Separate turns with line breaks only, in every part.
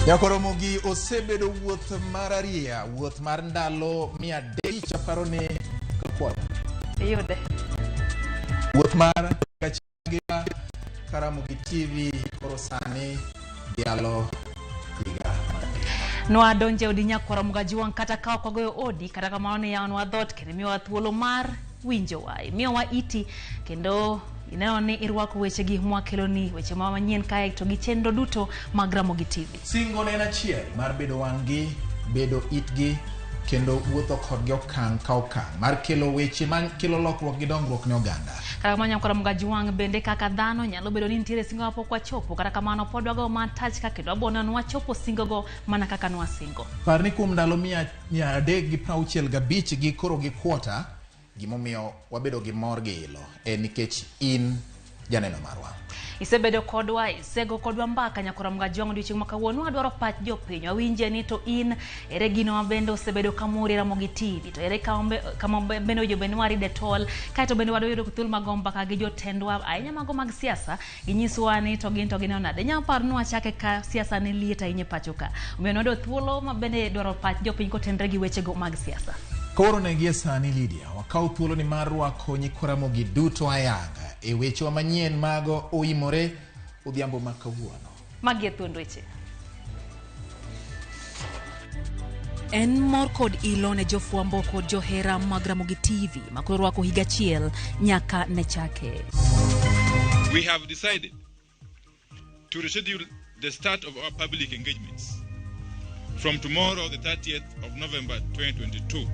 Nyakoromogi osebedo wuoth mar ariya, wuoth mar ndalo 300 aparo ni kakwalo.
Iyude.
Wuoth mar ngima Karamogi TV koro sani dhialo higa
Nwadonjo e odi nyakwara Mgajuang' kata ka ok wagoyo odi, kata kamano ni yawonwa dhoot kendo imiyowa thuolo mar winjowa, imiyowa iti kendo ineno ni irwako wechegi mwakeloni, weche ma manyien kae to gi chenro duto mag Ramogi TV.
Singo ne en achiel mar bedo wang'gi, bedo itgi kendo wuotho kodgi okang' ka okang' mar kelo weche ma kelo lokruok gi dongruok ne oganda.
Kata kamano nyakwara Mgajuang' bende kaka dhano nyalo bedo ni nitiere singo mapok wachopo, kata kamano pod wagoyo mana tach ka kendo waboneno ni wachopo singogo mana kaka nwasingo.
Par ni kuom ndalo 365 gi koro gi kwota, gimomiyo wabedo gi mor gi ilo en nikech in janeno marwa.
Isebedo kodwa, isego kodwa mbaka nyakwara Mgajuang' odiochieng' ma kawuono wadwaro pach jopiny. Wawinje ni to in ere gino ma bende osebedo kamori e Ramogi TV, to ere kama bende owinjo bed ni waride tol, kaeto bende wadwa yudo thuolo mag go mbaka gi jotendwa ahinya mago mag siasa, ginyiswa ni to gin to gineno nade. Inyalo paro ni wachake ka siasa ne liet ahinya e pacho ka. Omiyo nwayudo thuolo ma bende dwaro pach jopiny kotenre gi wechego mag siasa.
Koro ne gie sani Lydia, wakaw thuoloni mar rwako nyikwa Ramogi duto ayanga e wechewa manyien mago oimore odhiambo ma kawuono.
Magi e thuond weche.
En mor kod ilo ne jofwambo kod johera mag Ramogi TV ma koro rwako higa achiel nyaka ne chake.
We have decided to reschedule the start of our public engagements from tomorrow, the 30th of November 2022,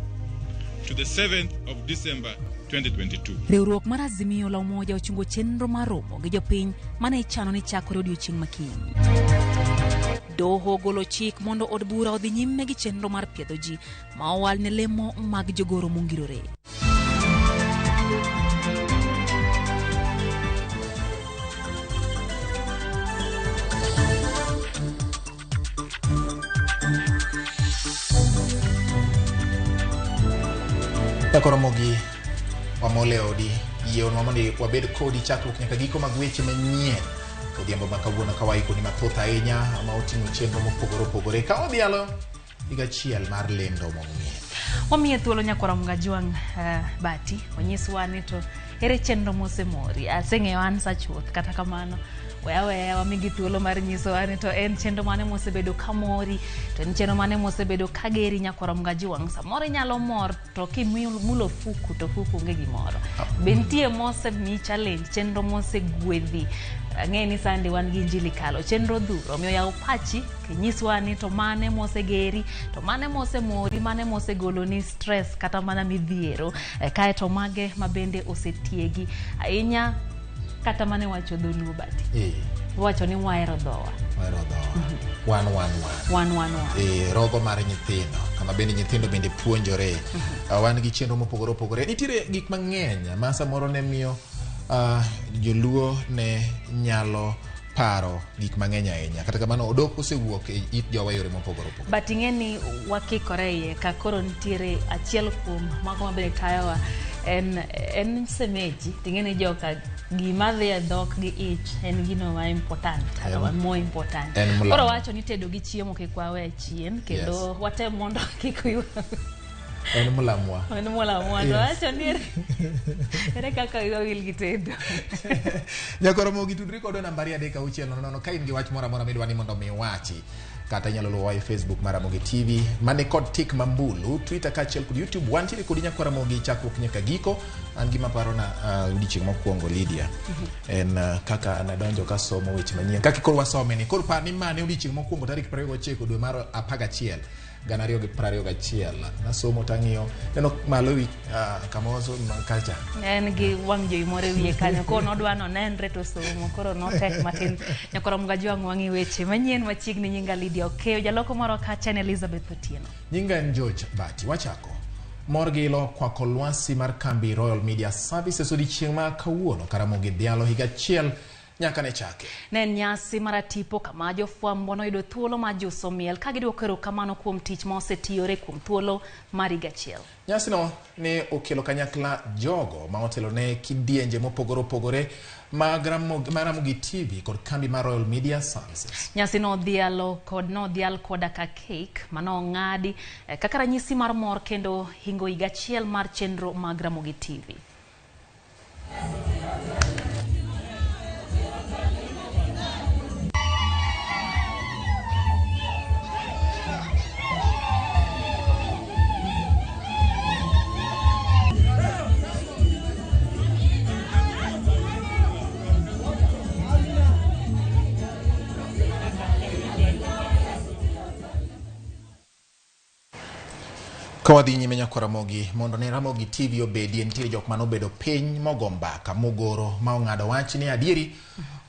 to the 7th of December 2022.
Riwruok mar Azimio la Umoja ochungo chenro mar romo gi jopiny mane ichano ni chakore odiochieng' ma kiny. Doho ogolo chik mondo od bura odhi nyime gi chenro mar piedho ji ma owal ne lemo mag jogoro mongirore.
Nyakoromogi wamol e odi, yienwa mondo wabed kodi chakruok nyaka giko mag weche manyien odhiambo ma kawuono ka waikoni mathoth ahinya ma oting'o chenro mopogore opogore ka odhialo higa achiel mar lendo mong'ith.
Wamiye thuolo nyakwara Mgajwang' Bati onyiswa ni to ere chenro mosemori. Aseng'eyo ansa chuth kata kamano we aweya wamigi thuolo mar nyisowa ni to en chenro mane mosebedo kamori to en chenro mane mosebedo kageri nyakwara Mgajwang'. Samoro inyalo mor to kimulo fuku to fuku onge gimoro. Be nitie mosemiyi challenge, chenro mosegwedhi. Ang'eyo ni sandi wan gi Injili kalo, chenro dhuro, omiyo yaw pachi kinyiswa ni to mane mosegeri, to mane mosemori, mane mosegoloni stress kata mana midhiero, kaeto mage ma bende osetiegi ahinya kata mana e wacho dholuo Bati. Iwacho ni wahero dhowa.
Wahero dhowa. Wan wan wan.
Wan wan wan.
Rogo mar nyithindo, kama bende nyithindo bende puonjore. Wan gi chenro mopogore opogore. Nitiere gik mang'eny ma samoro ne miyo joluo ne nyalo paro gik mang'eny ahinya. Kata kamano odok osewuok e it jowa e yore mopogore opogore.
But ing'e ni wakikore iye ka koro nitiere achiel kuom mago mabende tayowa en semeji ting'e ni joka gima dhi e dhok gi ich en gino ma important kata more important.
En mlambo.
Koro wacho ni tedo gi chiemo kik wawe chien kendo watem mondo kik wiwa
En mlamwa.
En mlamwa. To wacho ni ere kaka wiwa wil gi tedo.
Nyakoromogi tudri kodwa nambari 3 6 0 0 ka in gi wach moro amora midwa ni mondo mi iwachi. Kata inyalo luwowa e Facebook mar Ramogi TV mani kod tik mambulu, Twitter kaachiel kod YouTube. Wantiere kodi nyakwa Ramogi chakruok nyaka giko. An gima paro na odiochieng' mokwongo Lydia en kaka nadonjo kasomo weche manyien kaka koro wasome ni koro par ni mane odiochieng' mokwongo tarik 29 dwe mar 11 2021 nasomo tang'iyo neno malo wi kama wasomo kacha
En gi wang' jowi moro e wiye kanyo koro nodwa nonenre to somo koro notek matin. Nyakoro Mgajwang' wang'i weche manyien machiegni. Nyinga Lydia Okeyo, jaloko moro kacha en Elizabeth Otieno.
Nyinga en George Bati. Wachako. Mor gi ilo kwako lwasi mar kambi Royal Media Services odiochieng' ma kawuono Karamogi dhialo higa achiel nyaka ne chake.
Ne en nyasi mar tipo kama jofwambo noyudo thuolo mar juso miel ka giduoko erokamano kuom tich ma osetiyore kuom thuolo mar higa achiel.
Nyasino ne okelo kanyakla jogo ma otelo ne kidienje mopogore opogore mag Ramogi TV kod kambi mar Royal Media Services.
Nyasi no odhial koda ka cake manong'adi kaka ranyisi mar mor kendo hingo higa achiel mar chenro mag Ramogi TV.
Ka wadhi nyime nyako Ramogi, mondo ne Ramogi TV obedie, nitie jok manobedo piny mogo mbaka mogoro ma ong'ado wach ni adieri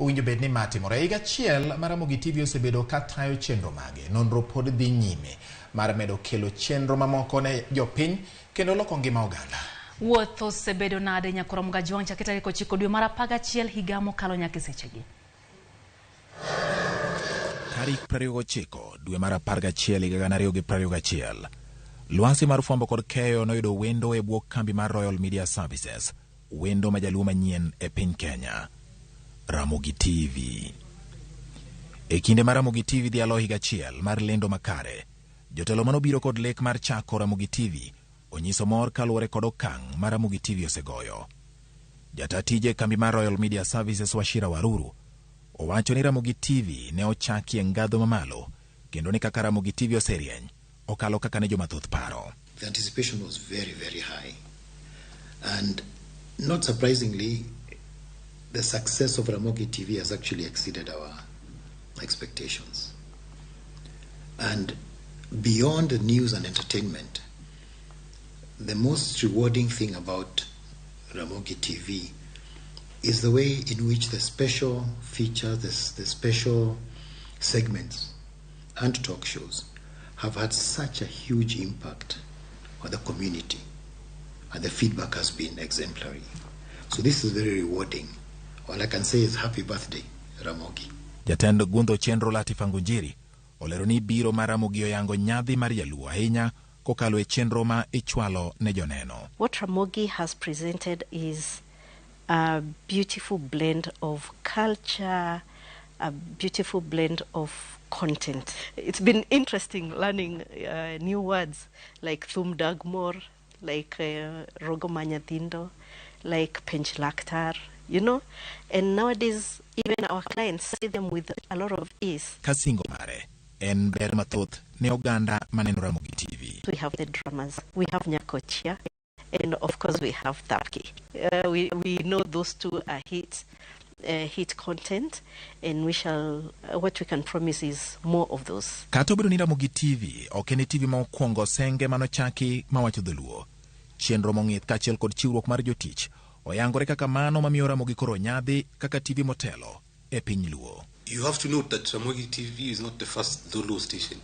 owinjo bed ni ma timore. Higa achiel ma Ramogi TV osebedo ka tayo chenro mage, nonro pod dhi nyime mar medo kelo chenro mamoko ne jopiny kendo loko ngima oganda.
Wuoth osebedo nade nyako Ramogi Ajwang' chakre tarik 9 dwe mar 11 higa mokalo nyaka sechegi?
Tarik 29 dwe mar 11 higa 2021. Lwasi mar fwambo kod keyo noyudo wendo e bwo kambi mar Royal Media Services, wendo ma jaluo manyien e piny Kenya, Ramogi TV. E kinde mar Ramogi TV dhialo higa achiel mar lendo makare, jotelo manobiro kod lek mar chako Ramogi TV onyiso mor kaluwore kod okang' ma Ramogi TV osegoyo. Jata tije kambi mar Royal Media Services Wachira Waruru owacho ni Ramogi TV ne ochaki e ngadho mamalo kendo ni kaka Ramogi TV oserieny okalo kaka ne joma thoth paro.
The anticipation was very, very high. And not surprisingly, the success of Ramogi TV has actually exceeded our expectations. And beyond the news and entertainment, the most rewarding thing about Ramogi TV is the way in which the special features, the special segments and talk shows have had such a huge impact on the community, and the feedback has been exemplary. So this is very rewarding. All I can say is happy birthday, Ramogi.
Jatend gundho chenro Latifa Ngunjiri olero ni biro mar Ramogi oyango nyadhi mar jaluo ahinya kokalo e chenro ma ichwalo ne joneno.
What Ramogi has presented is a beautiful blend of culture, a beautiful blend of content. It's been interesting learning new words like Thum Dagmor, like Rogo Manyathindo, like Pench Laktar, you know. And nowadays, even our clients see them with a lot of ease.
Kasingo mare en ber mathoth ne oganda maneno Ramogi TV.
We have the dramas, we have Nyakochia, and of course we have Thapki. We know those two are hits. Hit content, and we shall what we can promise is more of those.
Kata obedo ni Ramogi TV ok en TV ma okwongo senge manochaki mawacho dholuo, chenro mong'ith kaachiel kod chiwruok mar jotich oyangore kaka mano mamiyo Ramogi koro nyadhi kaka TV motelo e piny Luo.
You have to note that Ramogi TV is not the first Dholuo station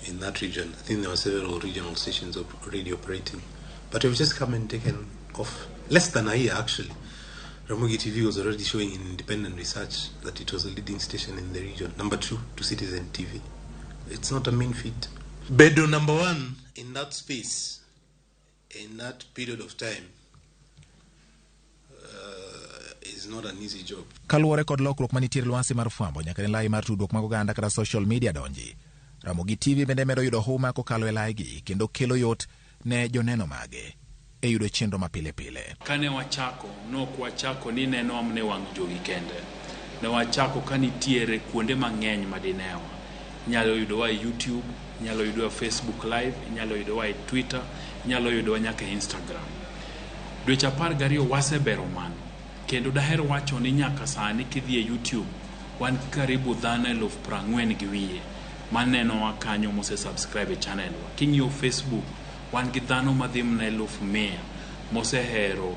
in that region. I think there were several regional stations already operating, but we've just come and taken off less than a year actually. Ramogi TV was already showing in independent research that it was the leading station in the region, number 2 to Citizen TV. It's not a mean feat. Bedo number 1 in that space, in that period of time, is not an easy job.
Kaluwore kod lokruok manitiere lwasi mar fwambo nyaka ne lai mar tudruok mag oganda kata social media donji, Ramogi TV bende medo yudo huma kokalo e laigi kendo kelo yot ne joneno mage e yudo chenro mapile pile.
Kane wachako, nok wachako ni neno ne wang' jowi kende. Ne wachako ka nitiere kuonde mang'eny madinewa. Inyalo yudowa e YouTube, inyalo yudowa e Facebook Live, inyalo yudowa e Twitter, inyalo yudowa nyaka e Instagram. Dweche 12 wasebero mano. Kendo daher wacho ni nyaka sani kidhi e YouTube, wan karibu dhano 40,000 manenowa kanyo mose subscribe e channel wa. King'iyo Facebook, wan gi dhano madhi mana 100,000 mosehero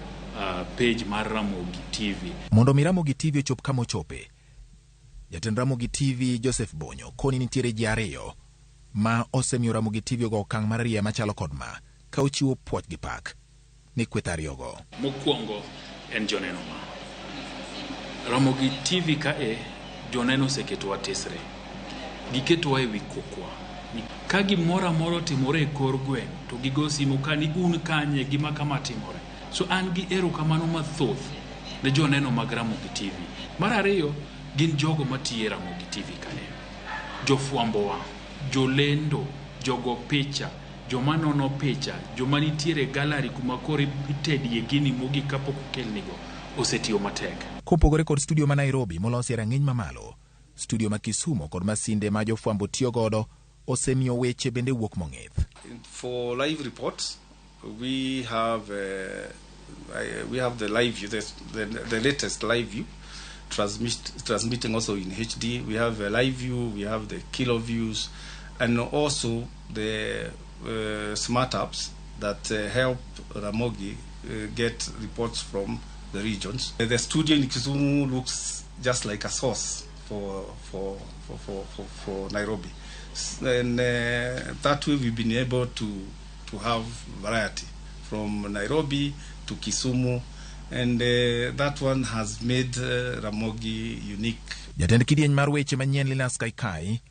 page mar Ramogi TV.
Mondo mi Ramogi TV ochop kama ochope, jatend Ramogi TV Joseph Bonyo koni nitiere ji ariyo ma osemiyo Ramogi TV ogo okang' mar rie machalo kod ma, ka ochiwo puoch gi pak ni kweth ariyogo.
Mokwongo en joneno ma. Ramogi TV kae joneno oseketowa tesre. Giketowa e wi kokwa. Ka gimoro amora otimore e kor gweng' to gigo simu ka ni un kanye gima kama timore. So an gi erokamano mathoth ne joneno mag Ramogi TV. Mar ariyo gin jogo matiyo e Ramogi TV kae. Jofwambowa, jolendo, jogo picha, joma nono picha, joma nitiere e gallery kuma koro itedie gini mogik kapok okelnigo osetiyo matek.
Kopogore kod studio ma Nairobi molosi e rang'iny mamalo, studio ma Kisumu kod masinde ma jofwambo tiyo godo osemiyo weche bende wuok mong'ith.
For live reports, we have the live view, the latest live view, transmitting also in HD. We have a live view, we have the kilo views, and also the smart apps that help Ramogi get reports from the regions. The studio in Kisumu looks just like a source for Nairobi. And that way we've been able to have variety from Nairobi to Kisumu, and that one has made Ramogi unique.
Jatend kidieny mar weche manyien Linus Kaikai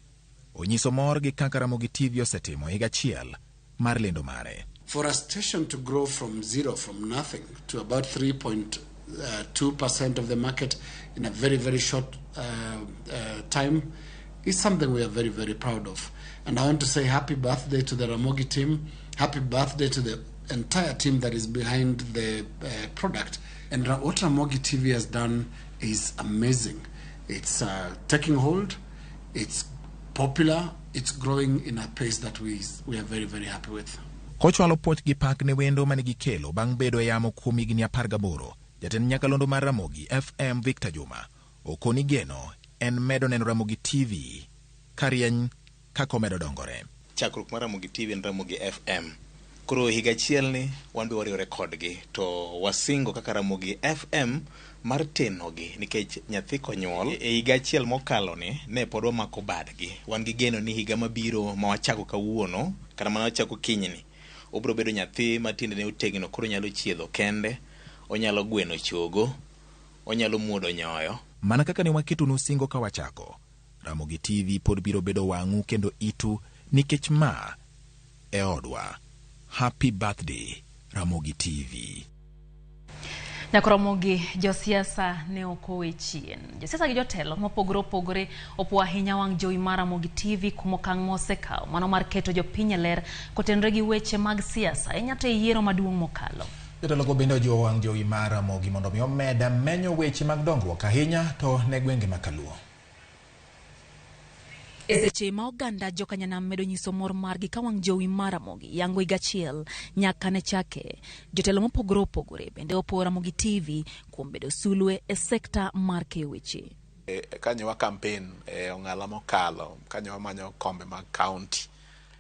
onyiso mor gi kaka Ramogi TV osetimo higa achiel mar lendo mare.
For a station to grow from zero, from nothing, to about 3.2% of the market in a very, very short time is something we are very, very proud of. And I want to say happy birthday to the Ramogi team, happy birthday to the entire team that is behind the product. And what Ramogi TV has done is amazing. It's taking hold, it's popular, it's growing in a pace that we are very, very happy with.
Kochwalo puoch gi pak ne wendo mane gikelo bang' bedo e yamo kuom higni 18, jatend nyakalondo mar Ramogi FM Victor Juma okoni geno en medo neno Ramogi TV karieny kaka omedo dongore.
Chakruok mar Ramogi TV en Ramogi FM. Koro higa achiel ni wan be wariwore kodgi to wasingo kaka Ramogi FM mar tenogi nikech nyathi konyuol e higa achiel mokalo ni ne pod wamako badgi. Wan gi geno ni higa mabiro ma wachako kawuono kata mana wachako kinyni obiro bedo nyathi ma tiendene otegno koro onyalo chiedho kende, onyalo gweno chogo, onyalo muodo nyoyo.
Mana kaka ne waketonu singo ka wachako, Ramogi TV pod biro bedo wang'u kendo itu nikech ma e odwa. Happy birthday, Ramogi TV.
Nyakoromogi josiasa ne ok owe chien. Josiasa gi jotelo mopogore opogore opuo ahinya wang' jowi mar Ramogi TV kuom okang' mosekawo mano mar keto jopiny e ler kotenore gi weche mag siasa ahinya to e yiero maduong' mokalo.
Jotelo go bende ojiwo wang' jowi mar Ramogi mondo mi omed menyo weche mag dongruok ahinya to ne gwenge ma Kaluo.
E seche ma oganda jokanyanam medo nyiso mor margi ka wang' jowi mar Ramogi yango higa achiel nyaka ne chake. Jotelo mopogore opogore bende opuo Ramogi TV kuom bedo sulwe e sekta mar keyo weche.
Kanyo wa campaign e ong'ala mokalo kanyo wamanyo kombe mag county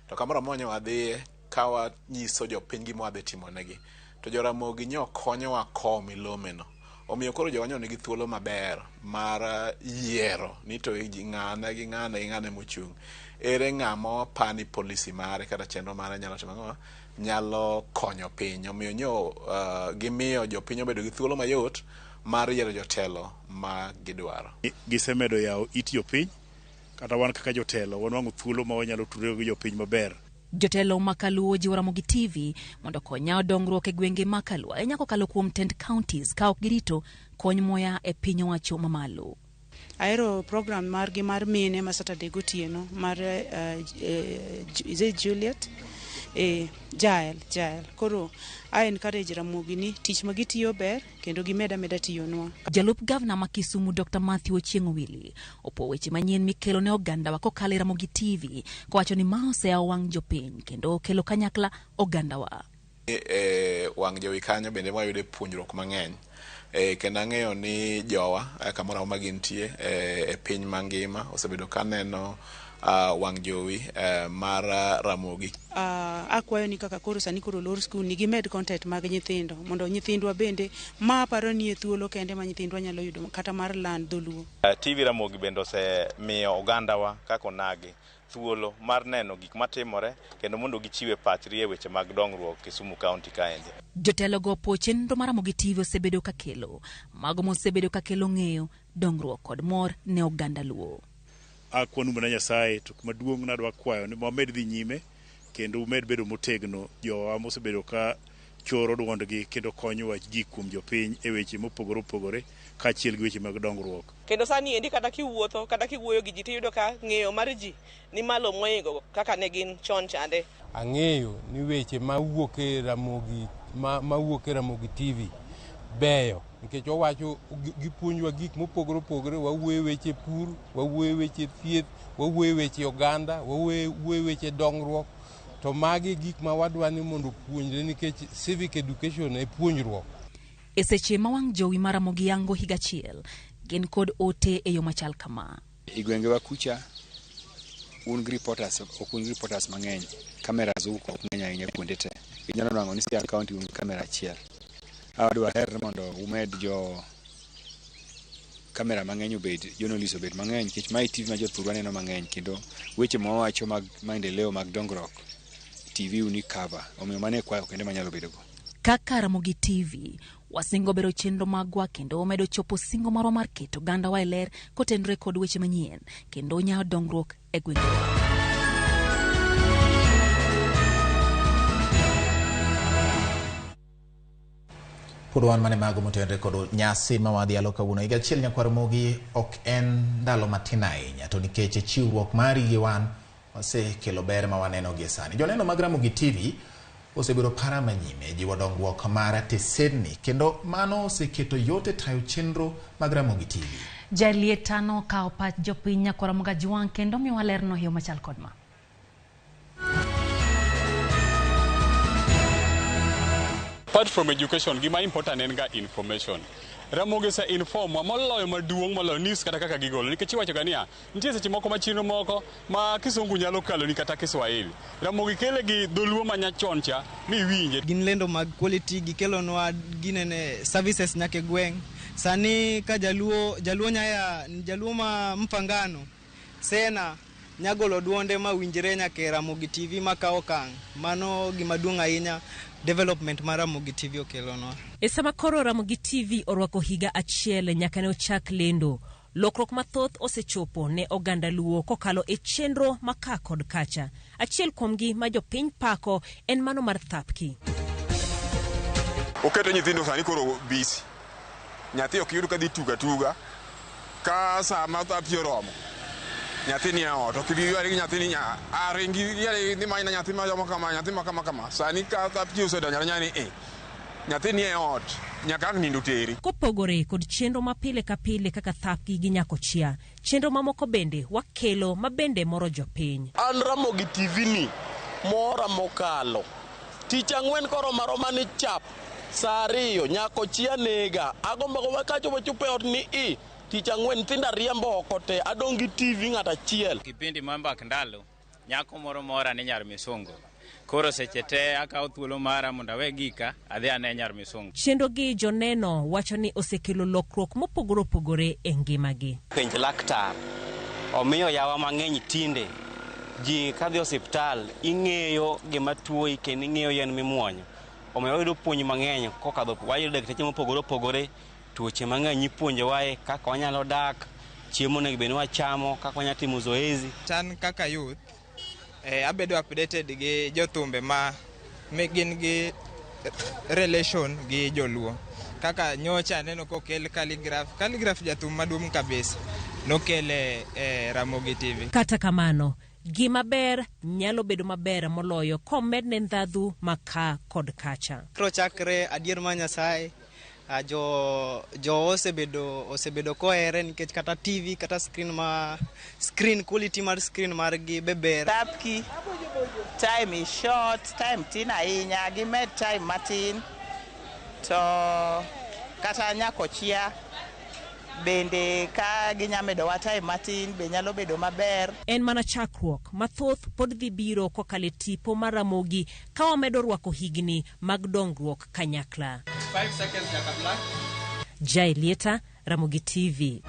to kamoro amora ne wadhiye ka wanyiso jopiny gima wadhi timonegi to joramogi nyo konyowa kowo milomeno omiyo koro jowa nyo nigi thuolo maber mar yiero ni to ng'ane gi ng'ane gi ng'ane mochung' ere ng'ama wapani policy mare kata chenro mare nyalo timo ang'o nyalo konyo piny omiyo nyo gimiyo jopiny obedo gi thuolo mayot mar yiero jotelo ma gidwaro.
Gisemedo yawo it jopiny kata wan kaka jotelo wanwang'o thuolo ma wanyalo tudore gi jopiny maber.
Jotelo ma Kaluo jiwo Ramogi TV mondo okony yawo dongruok e gwenge ma Kaluo ahinya kokalo kuom tend counties ka ok girito kony moya e piny owacho mamalo.
Ahero program margi mar mine ma Saturday gotieno mar is it Juliet? Jael, Jael. Koro I encourage Ramogi ni tich ma gitiyo ber kendo gimed ameda tiyonwa.
Jalup gavana ma Kisumu Dr. Matthew Ochieng' Owili opuo weche manyien mikelo ne ogandawa kokalo e Ramogi TV kowacho ni ma oseyawo wang' jopiny kendo okelo kanyakla ogandawa.
E wang' jowi kanyo bende wayude puonjruok mang'eny kendo ang'eyo ni jowa kamoro amora ma gintie e piny mangima osebedo ka neno wang' jowi mar Ramogi.
Akwayo ni kaka koro sani koro olor skul ni gimed content mag nyithindo mondo nyithindwa bende ma aparo ni e thuolo kende ma nyithindwa nyalo yudo kata mar learn dholuo.
TV Ramogi bende osemiyo ogandawa kaka onagi thuolo mar neno gik matimore kendo mondo gichiwe pachgi e weche mag dongruok Kisumu County kaendi.
Jotelogo opuo chenro mar Ramogi TV osebedo ka kelo mago mosebedo ka kelo ng'eyo, dongruok kod mor ne oganda Luo.
Akwanu mana Nyasaye to maduong' nadwa kwayo ni wamed dhi nyime kendo umed bedo motegno jowa mosebedo ka choro duondgi kendo konyowa ji kuom jopiny e weche mopogore opogore kaachiel gi weche mag dongruok.
Kendo sani endi kata kiwuotho kata kiwuoyo gi ji tiyudo ka ng'eyo mar ji ni malo moingo kaka ne gin chon chande.
Ang'eyo ni weche mawuok e Ramogi mawuok e Ramogi TV beyo nikech owacho gipuonjwa gik mopogore opogore, wawuoyo weche pur, wawuoyo weche thieth, wawuoyo weche oganda, wawuoyo weche dongruok. To magi gik ma wadwa ni mondo opuonjre nikech civic education e puonjruok.
E seche ma wang' jowi mar Ramogi yango higa achiel, gin kod ote e yo machal kama.
E gwengewa kucha un gi reporters, ok un gi reporters mang'eny, cameras u ok ng'eny ahinya kuonde te. Inyalo nwang'o ni Siaya County un gi kamera achiel. Adwa her mondo umed jo kamera mang'eny obed, journalist obed mang'eny nikech mae TV ma jothurwa neno mang'eny kendo weche mwawacho mag maendeleo mag dongruok TV uni cover. Omiyo mano e kwayo kende manyalo bedo go.
Kaka Ramogi TV, wasingo bero chenro magwa kendo wamedo chopo singo marwa mar keto ogandawa e ler kotenore kod weche manyien kendo nyayo dongruok e gwengewa.
Pod wan mane mago motenore kod nyasi ma wadhialo kawuono. Higa achiel nyakwar Ramogi ok en ndalo matin ahinya to nikech chiwruok mari gi wan wasekelo ber ma waneno gie sani. Joneno mag Ramogi TV osebedo para manyime jiwo dongruok mar tesedni kendo mano oseketo yot e tayo chenro mag Ramogi TV.
Jalieta nokawo pach jopiny nyakwar Ramogi Ajwang' kendo miwa lerno e yo machal kod ma.
Apart from education, gima important en ga information. Ramogi ose inform wa moloyo maduong' moloyo news kata kaka gigolo nikech iwacho ga niya nitie seche moko ma chenro moko ma kisungu nyalo kaloni kata Kiswahili. Ramogi kele gi dholuo ma nyachon cha miwinje.
Gin lendo mag quality gikelonwa ginene services nyaka e gweng'. Sani ka jaluo jaluo nyaya jaluo ma Mfangano Sena nyagolo duonde ma winjre nyaka e Ramogi TV makawo okang'. Mano gima duong' ahinya development mar Ramogi TV okelonwa.
E sama koro Ramogi TV orwako higa achiel nyaka ne ochak lendo, lokruok mathoth osechopo ne oganda Luo kokalo e chenro ma ka kod kacha. Achiel kuomgi ma jopiny pako en mano mar Thapki.
Oketo nyithindo sani koro busy. Nyathi ok yud kadhi tuga tuga ka sa ma thapki oromo. Nyathi ni e ot, ok ibi ywari gi nyathi ni aringi ni manyna nyathi ma kama, nyathi ma kama kama. Sani ka thapki osedonjo adonya ni e nyathi ni e ot nyaka ang' nindo teri.
Kopogore kod chenro ma pile ka pile kaka Thapki gi Nyakochia, chenro mamoko bende wakelo ma bende moro jopiny.
An Ramogi TV ni mora mokalo. Tich ang'wen koromo aroma ni chap saa ariyo Nyakochia nega. Agombo agomba kachopo chopo e ot ni i tich ang'wen nyithindo ariembo oko te adong' gi TV ng'ato achiel.
Kipindi mar Mbak Ndalo, nyako moro mora ni nyar misungu. Koro seche te akawo thuolo mara mondo awe gika adhi ane nyar misungu.
Chenro gi joneno wacho ni osekelo lokruok mopogore opogore e ngimagi.
Penj laktar omiyo yawa mang'eny tinde ji kadhi osiptal ing'eyo gima tuoyi kendo ing'eyo yien mimuonyo. Omiyo wayudo puonj mang'eny kokadho wayudo dakteche mopogore opogore, tuoche mang'eny ipuonjowae kaka wanyalo dak, chiemo onego bed ni wachamo, kaka wanyalo timo zoezi.
An kaka youth abedo updated gi jothumbe ma gin gi relation gi joluo. Kaka nyocha aneno kokel Khaligraph. Khaligraph jathum maduong' kabisa. Nokele e Ramogi TV.
Kata kamano, gima ber nyalo bedo maber moloyo komedne ndhadhu ma ka kod kacha.
Koro chakre adier mar Nyasaye jo osebedo kohere nikech kata TV kata screen ma screen quality mar screen margi be ber.
Thapki time is short, time tin ahinya, gimed time matin to kata Nyakochia bende ka ginya medowa time matin be nyalo bedo maber.
En mana chakruok mathoth pod dhi biro kokalo e tipo mar Ramogi ka wamedo rwako higni mag dongruok kanyakla.
5 seconds nyaka black.
Jai Lieta, Ramogi TV.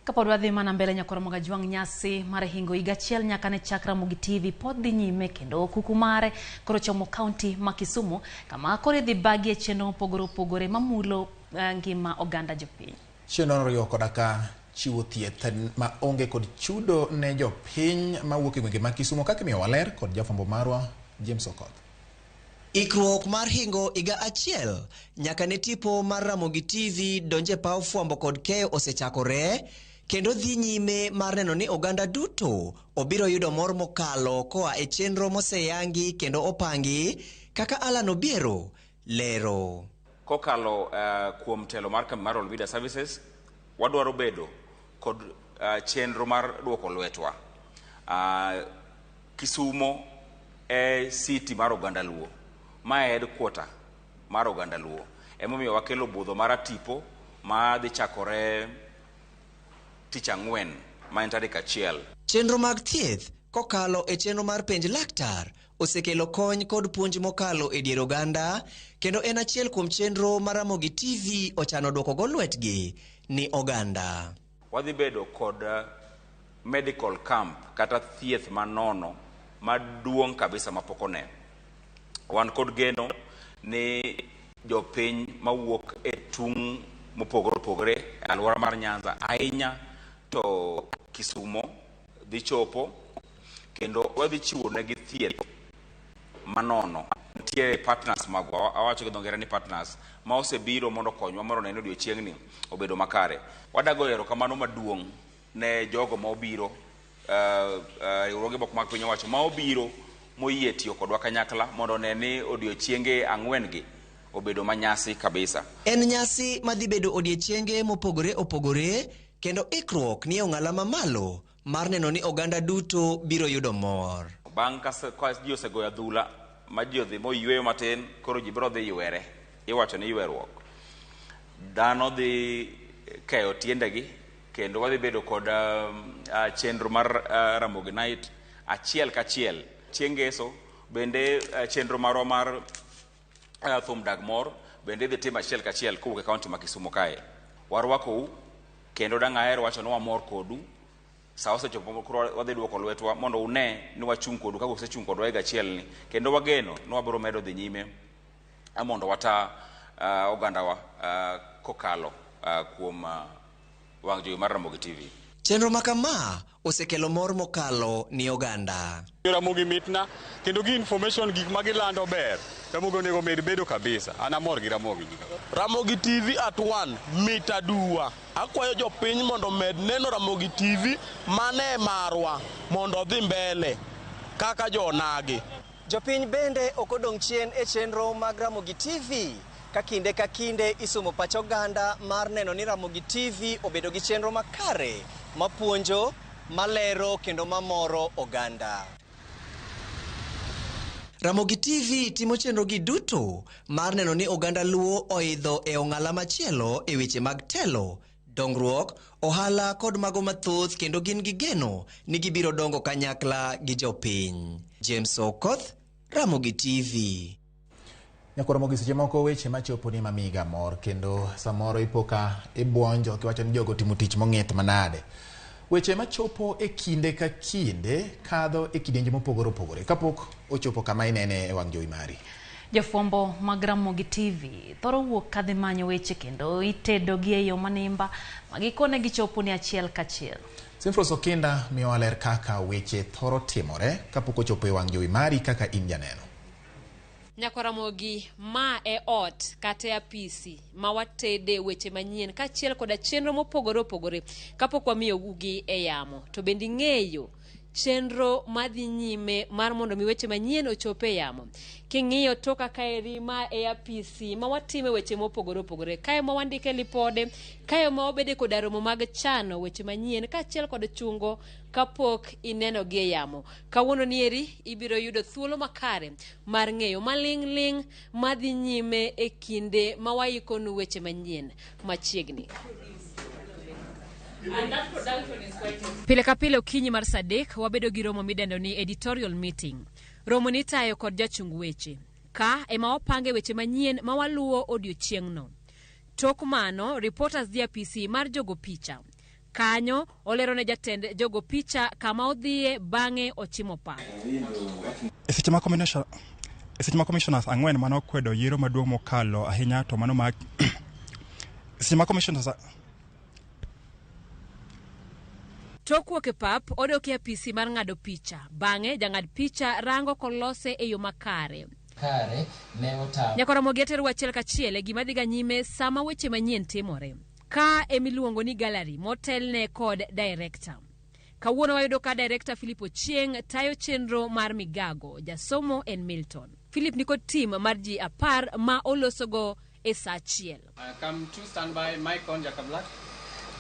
Kapod wadhi mana mbele nyakwar Mogajwang' nyasi mar hingo higa achiel nyaka ne chak Ramogi TV pod dhi nyime kendo kuku mare koro chomo kaunti ma Kisumu kama koro idhi bagie chenro mopogore opogore mamulo ngima oganda jopiny.
Chenro oriwo koda ka chiwo thieth ma onge kod chudo ne jopiny mawuok e gwenge mag Kisumu kaka imiyo waler kod jafwambo marwa James Okoth.
Ikruok mar hingo higa achiel nyaka ne tipo mar Ramogi TV donje paw fwambo kod keyo osechakore kendo dhi nyime mar neno ni oganda duto obiro yudo mor mokalo koa e chenro moseyangi kendo opangi kaka Alan Obiero lero.
Kokalo kuom telo mar kambi mar Royal Media Services, wadwaro bedo kod chenro mar duoko lwetwa. Kisumo e city mar oganda Luo, ma e headquarter mar oganda Luo. Emomiyo wakelo budho mar atipo ma dhi chakore tich ang'wen ma en tarik 1.
Chenro mag thieth kokalo e chenro mar penj laktar osekelo kony kod puonj mokalo e dier oganda kendo en achiel kuom chenro ma Ramogi TV ochano duoko go lwetgi ni oganda.
Wadhi bedo kod medical camp kata thieth manono maduong' kabisa mapok one. Wan kod geno ni jopiny mawuok e tung' mopogore opogore e alwora mar Nyanza ahinya to Kisumo dhi chopo kendo wadhi chiwo negi thieth manono. Nitiere partners magwa, awacho gi dho ngere ni partners ma osebiro mondo okonywa mondo one ni odiochieng'ni obedo makare. Wadago erokamano maduong' ne jogo ma obiro, riwruoge moko mag piny owacho ma obiro moyie tiyo kodwa kanyakla mondo one ni odiochienge 4 gi obedo manyasi kabisa.
En nyasi madhi bedo odiechienge mopogore opogore kendo ikruok ni e ong'ala mamalo mar neno ni oganda duto biro yudo mor.
Bang' ka ji osegoyo adhula ma ji odhi moyweyo matin, koro ji biro dhi ywere. Iwacho ni yweruok. Dhano dhi keyo tiendegi kendo wadhi bedo kod chenro mar Ramogi Night achiel kachiel. Chieng' ngeso bende chenro marwa mar thum dag mor bende idhi tim achiel kachiel kowuok e kaunti ma Kisumu kae. Warwakou kendo dang' aher wacho ni wamor kodu. Sa osechopo koro wadhi duoko lwetwa mondo une ni wachung' kodu kaka usechung' kodwa higa achiel ni kendo wageno ni wabiro medo dhi nyime mondo wata ogandawa kokalo kuom wang' jowi mar Ramogi TV.
Chenro ma kama osekelo mor mokalo ni oganda.
Ramogi mitna kendo gi information gik ma gilando ber. Ramogi onego med bedo kabisa. An amor gi Ramogi.
Ramogi TV at 1 mit aduwa. Akwayo jopiny mondo med neno Ramogi TV mane marwa mondo odhi mbele kaka jonagi.
Jopiny bende ok odong' chien e chenro mag Ramogi TV ka kinde ka kinde isumo pach oganda mar neno ni Ramogi TV obedo gi chenro makare mapuonjo, malero kendo mamoro oganda. Ramogi TV timo chenro gi duto mar neno ni oganda Luo oidho e ong'ala machielo e weche mag telo, dongruok, ohala kod mago mathoth kendo gin gi geno ni gibiro dongo kanyakla gi jopiny. James Okoth, Ramogi TV.
Nyakwar Ramogi, seche moko weche machopo ni mamiga mor kendo samoro ipo ka ibuonjo kiwacho ni jogo timo tich mong'ith manade. Weche machopo e kinde ka kinde kadho e kidienje mopogore opogore kapok ochopo kama inene e wang' jowi mari.
Jofwambo mag Ramogi TV thoro wuok kadhi manyo weche kendo itedo gi e yo manimba ma gikone gichopo ni achiel kachiel.
Simfros Okinda miyowa ler kaka weche thoro timore kapok ochopo e wang' jowi mari kaka in janeno.
Nyakwar Ramogi, ma e ot kata e apisi ma watede weche manyien kaachiel koda chenro mopogore opogore kapok wamiyo ugi e yamo. To bende ing'eyo chenro madhi nyime mar mondo mi weche manyien ochop e yamo. King'iyo toka kaeri ma e apisi ma watime weche mopogore opogore. Kae ma wandike lipode, kae ma wabede koda romo mag chano weche manyien kaachiel kod chungo kapok ineno gi e yamo. Kawuono nieri ibiro yudo thuolo makare mar ng'eyo maling' ling' madhi nyime e kinde ma waikonu weche manyien machiegni. Pile ka pile okinyi mar saa 3 wabedo gi romo midendo ni editorial meeting. Romo ni itayo kod jachung weche. Ka ema wapange weche manyien ma waluwo odiochieng'no. Tok mano, reporters dhi apisi mar jogo picha. Kanyo olero ne jatend jogo picha kama odhiye bang'e ochimo pap.
E seche ma commissioners ang'wen mane okwedo yiero maduong' mokalo ahinya to mano ma seche ma commissioners
Tok wuok e pap, odok e apisi mar ng'ado picha. Bang'e, jang'ad picha rango kolose e yo makare.
Kare ne otamo.
Nyaka Ramogi atero achiel kachiel e gima dhiga nyime sama weche manyien timore. Ka emiluongo ni gallery motelne kod director. Kawuono wayudo ka director Philip Ochieng tayo chenro mar Migago. Jasomo en Milton. Philip nikod team mar ji 10 ma olosogo e saa achiel.
Come to stand by Mike on Jaka Black.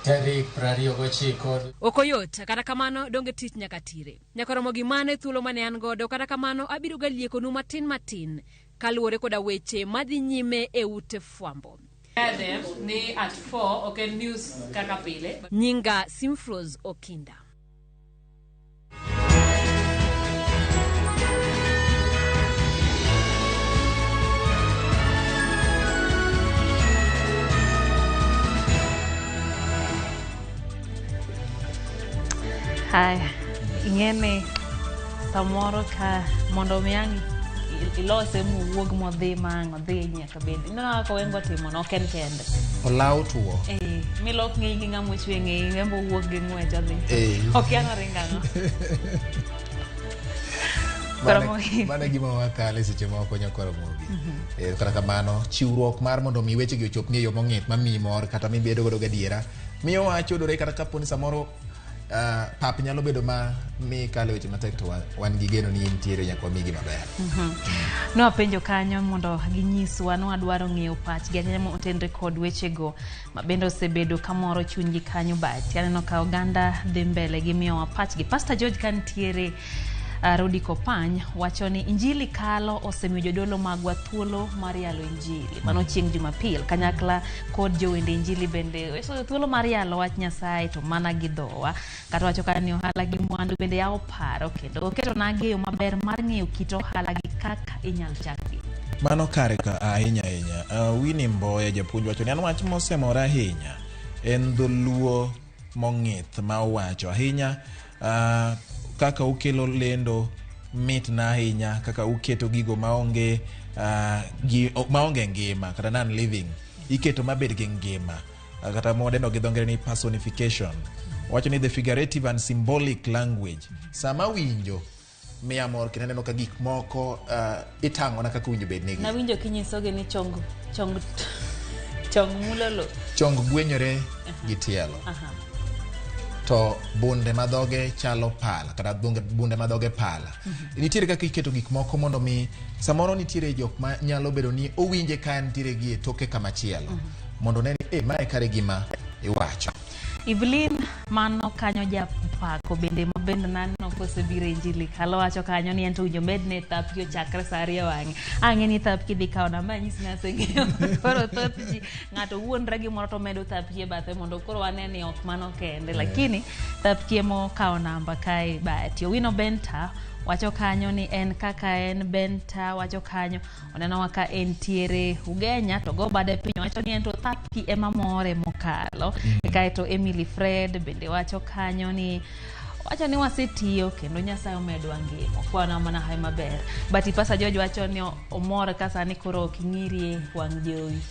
Tarik 29.
Ok oyot, kata kamano donge tich nyaka tire. Nyaka romo gi mano e thuolo mane an godo, kata kamano abiro ga liekonu matin matin kaluwore koda weche madhi nyime e ute fwambo.
Them ni at 4 ok en news kaka pile.
Nyinga Simfrose Okinda.
Haya, ing'eni samoro ka mondo mi ang' ilose mowuog modhi ma ang' odhi nyaka bed. Ineno kaka Owengo timo no, ok en kende.
Olaw tuo.
Milok ng'eyi gi ng'ama ochwe ng'eyi, en bo owuok gi ng'wech odhi. Ok an oringo ang'o.
Mano e gima wakale seche moko nyaka Ramogi. Kata kamano, chiwruok mar mondo mi wechegi ochopni e yo mong'ith mamiyi mor kata mibedo godo gadiera miyo wachodore kata kapo ni samoro pap nyalo bedo ma mi kale weche matek to wan gi geno ni intiere nyaka wamigi maber.
Nwapenjo kanyo mondo ginyiswa, nwadwaro ng'eyo pachgi ahinya motenre kod wechego ma bende osebedo kamoro chunygi kanyo but aneno ka oganda dhi mbele gi miyowa pachgi. Pastor George ka nitiere Rodi Kopany wacho ni Injili kalo osemiyo jodolo magwa thuolo mar yalo Injili. Mano chieng' Jumapil kanyakla kod jowende Injili bende oseyo thuolo mar yalo wach Nyasaye to mana gi dhowa. Kata wacho ka ni ohala gi mwandu bende yawo paro kendo oketo na ng'eyo maber mar ng'eyo kit ohala gi kaka inyal chakgi.
Mano kare ka ahinya ahinya. Winnie Mboya japuonj wacho ni an wach mosemora ahinya en dholuo mong'ith ma owacho ahinya. Kaka ukelo lendo mit na ahinya, kaka uketo gigo maonge maonge ngima kata non living iketo mabed gi ngima, kata modendo gi dho ngere ni personification. Wacho ni the figurative and symbolic language. Sama winjo miya mor kendo aneno ka gik moko itang'ona kaka owinjo bed nigi.
Nawinjo kinyisogi ni chong mulo lo.
Chong gwenyore gi tielo. To bunde madhoge chalo pala kata bunde madhoge pala. Nitiere kaka iketo gik moko mondo mi samoro nitiere jok ma nyalo bedo ni owinje ka nitiere gi e toke kama chielo mondo ne ni mae kare gima iwacho.
Evelyn mano kanyo japako bende ma bende naneno kosebiro e Injili kalo wacho kanyo ni en to winjo medne thapki ochakre sa 2 wang'e. Ang'e ni thapki dhi kawo namba anyisi ni aseng'eyo. Koro thoth ji ng'ato wuondre gimoro to medo thapki e bathe mondo koro wane ni ok mano kende. Lakini thapki ema okawo namba kae Bahati. Owino Benta wacho kanyo ni en kaka en Benta wacho kanyo oneno ka entiere Ugenya to go bade piny wacho ni en to thapki ema more mokalo. Kaeto Emily Fred bende wacho kanyo ni wacho ni wasetiyo kendo Nyasaye omedwa ngima kwana mana hayi maber. But Pastor George wacho ni omor ka sani koro ok ing'irie wang' jowi.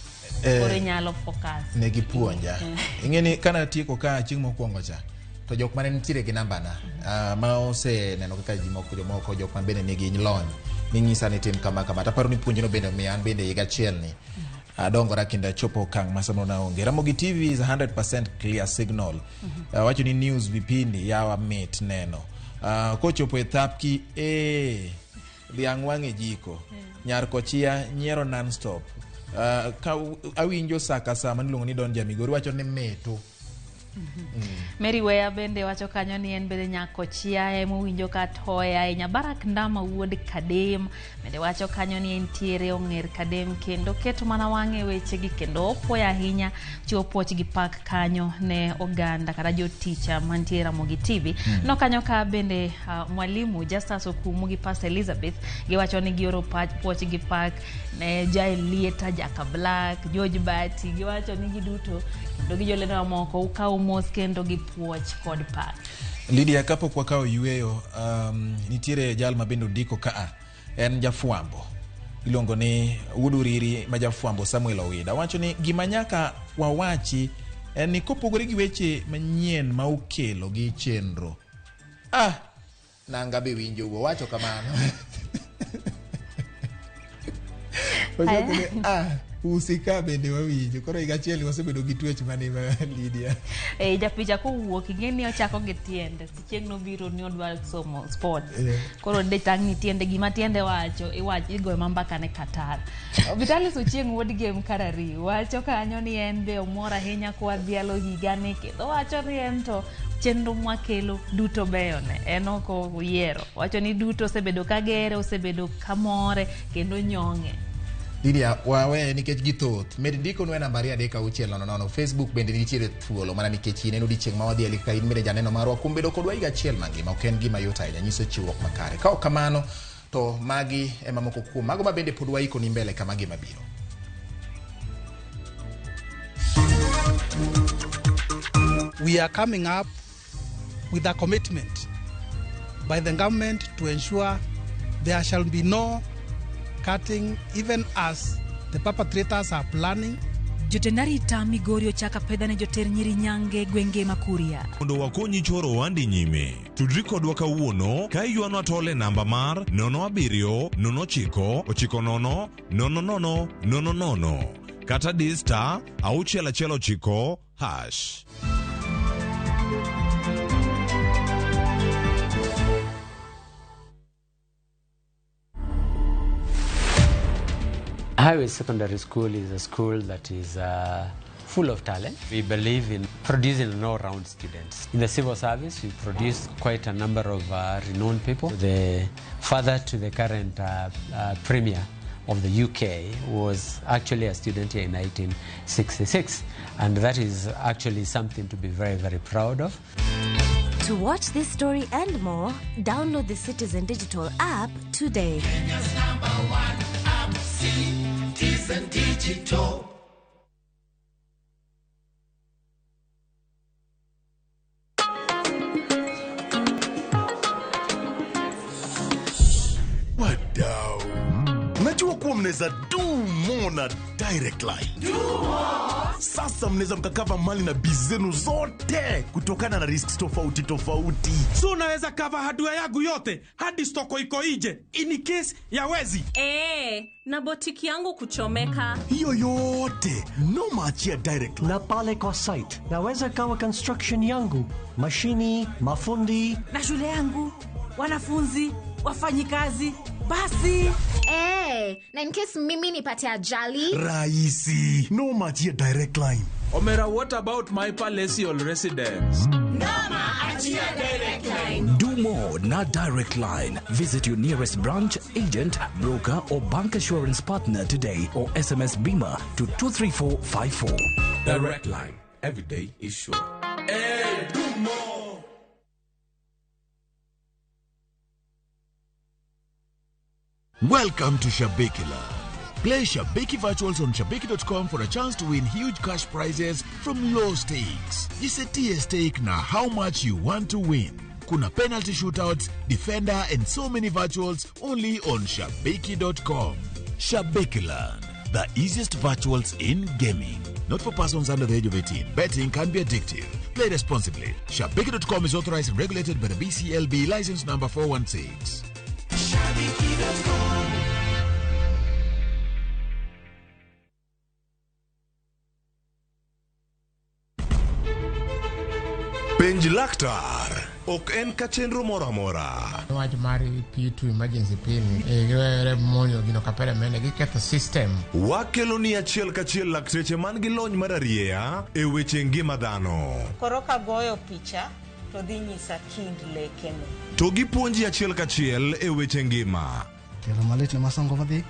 Koro inyalo focus.
Ne gipuonja. Ing'e ni kana tieko ka chieng' mokwongo cha to jok mane nitiere gi nambana ma oseneno kaka ji moko jomoko jok ma bende nigi lony ning'isa ni tim kama kama taparo ni puonjno bende omiyo an bende higa achiel ni adongora kendo achopo okang' ma samoro naonge. Ramogi TV is 100% clear signal. Wacho ni news vipindi yawa mit neno. Kochopo e thapki dhiang' wang' e jiko. Nyar kochia nyiero non-stop. Ka awinjo sa ka sa maniluongo ni Don Jamigori wacho ni mitu.
Mary Weya bende wacho kanyo ni en bende nyako chiaye mowinjo ka toye ahinya. Barak Ndama wuod Kadem bende wacho kanyo ni entiere ong'er Kadem kendo keto mana wang'e wechegi kendo opuoyo ahinya chiwo puoch gi pak kanyo ne oganda kata joticha mantie Ramogi TV. No kanyo ka bende mwalimu Justus Okumu gi Pastor Elizabeth giwacho ni gioro puoch gi pak ne Jaelieta Jaka Black, George Bati giwacho ni giduto kendo gi jolendo mamoko ukawo mos kendo gi puoch kod pak.
Lydia, kapok wakawo yueyo, nitiere jal ma bende ondiko kaa, en jafwambo iluongo ni Wuod Uriri ma jafwambo Samuel Owida wacho ni gima nyaka wawachi en ni kopogore gi weche manyien ma ukelo gi chenro, nanga be winjo wacho kamano. Wacho ni usika bende wawinjo koro higa achiel wasebedo gi twech mane Lydia.
Japicha kowuok ing'e ni ochako gi tiende chieng' nobiro ni odwa somo sports. Koro de tang' ni tiende gima tiende wacho iwacho igoyo mambaka ne Qatar. Vitalis Ochieng' wuod Gem Karari wacho kanyo ni en be omor ahinya kwa dhialo higani kendo wacho ni en to chenro mwakelo duto beyone en ok oyiero wacho ni duto osebedo kagere osebedo kamore kendo nyong'e.
Lydia, wawe nikech githoth. Med ndiko nwa nambari 3 6 0 0. Facebook bende nitiere thuolo mana nikech in en odiechieng' ma wadhi kaka in bende janeno marwa kuom bedo kodwa higa achiel mangima. Ok en gima yot ahinya nyiso chiwruok makare. Ka ok kamano to magi ema moko kuom mago ma bende pod waiko ni mbele kama gima biro.
We are coming up with a commitment by the government to ensure there shall be no cutting, even as the perpetrators are planning.
Jotend arita Migori ochako apedha ne joter nyiri nyange gwenge ma Kuria.
Mondo wakonyi choro ohandi nyime, tudri kodwa kawuono ka iywanwa tol e namba mar 07 09 90 00 00 kata di star 619 hash.
Highway Secondary School is a school that is full of talent. We believe in producing an all-round students. In the civil service, we produce quite a number of renowned people. The father to the current premier of the UK was actually a student here in 1966, and that is actually something to be very, very proud of.
To watch this story and more, download the Citizen Digital app today.
Kenya's number one app, Citizen Digital.
Wadau, najua kuwa mnaweza do more na Direct Line. Sasa mnaweza mkacover mali na biz zenu zote kutokana na risks tofauti tofauti.
So unaweza cover hardware yangu yote hadi stoko iko ije in case ya wezi.
Na botiki yangu kuchomeka.
Hiyo yote noma achia Direct Line.
Na pale kwa site naweza cover construction yangu, mashini, mafundi
na shule yangu, wanafunzi, wafanyikazi, basi.
Na in case mimi nipate ajali.
Rahisi, noma achia Direct Line.
Omera, what about my palatial residence?
Noma achia Direct Line.
Do more na Direct Line. Visit your nearest branch, agent, broker, or bank assurance partner today or SMS BIMA to 23454.
Direct Line. Every day is sure.
Hey, do more.
Welcome to Shabiki Land. Play Shabiki Virtuals on Shabiki.com for a chance to win huge cash prizes from low stakes. Jisetie stake na how much you want to win. Kuna penalty shootouts, defender and so many virtuals only on Shabiki.com. Shabiki Land, the easiest virtuals in gaming. Not for persons under the age of 18. Betting can be addictive. Play responsibly. Shabiki.com is authorized and regulated by the BCLB license number 416.
Shabiki.com.
Penj laktar ok en ka chenro moro amora.
Wach mar P2 emergency pill giwere monjo gino kapere mene giketho system.
Wakelo ni achiel kachiel lakteche man gi lony mar arieya e weche ngima dhano.
Koro kagoyo picha to dhi nyisa kind lekene.
To gipuonji achiel kachiel e weche ngima.
Tielo malit ne masongo madhi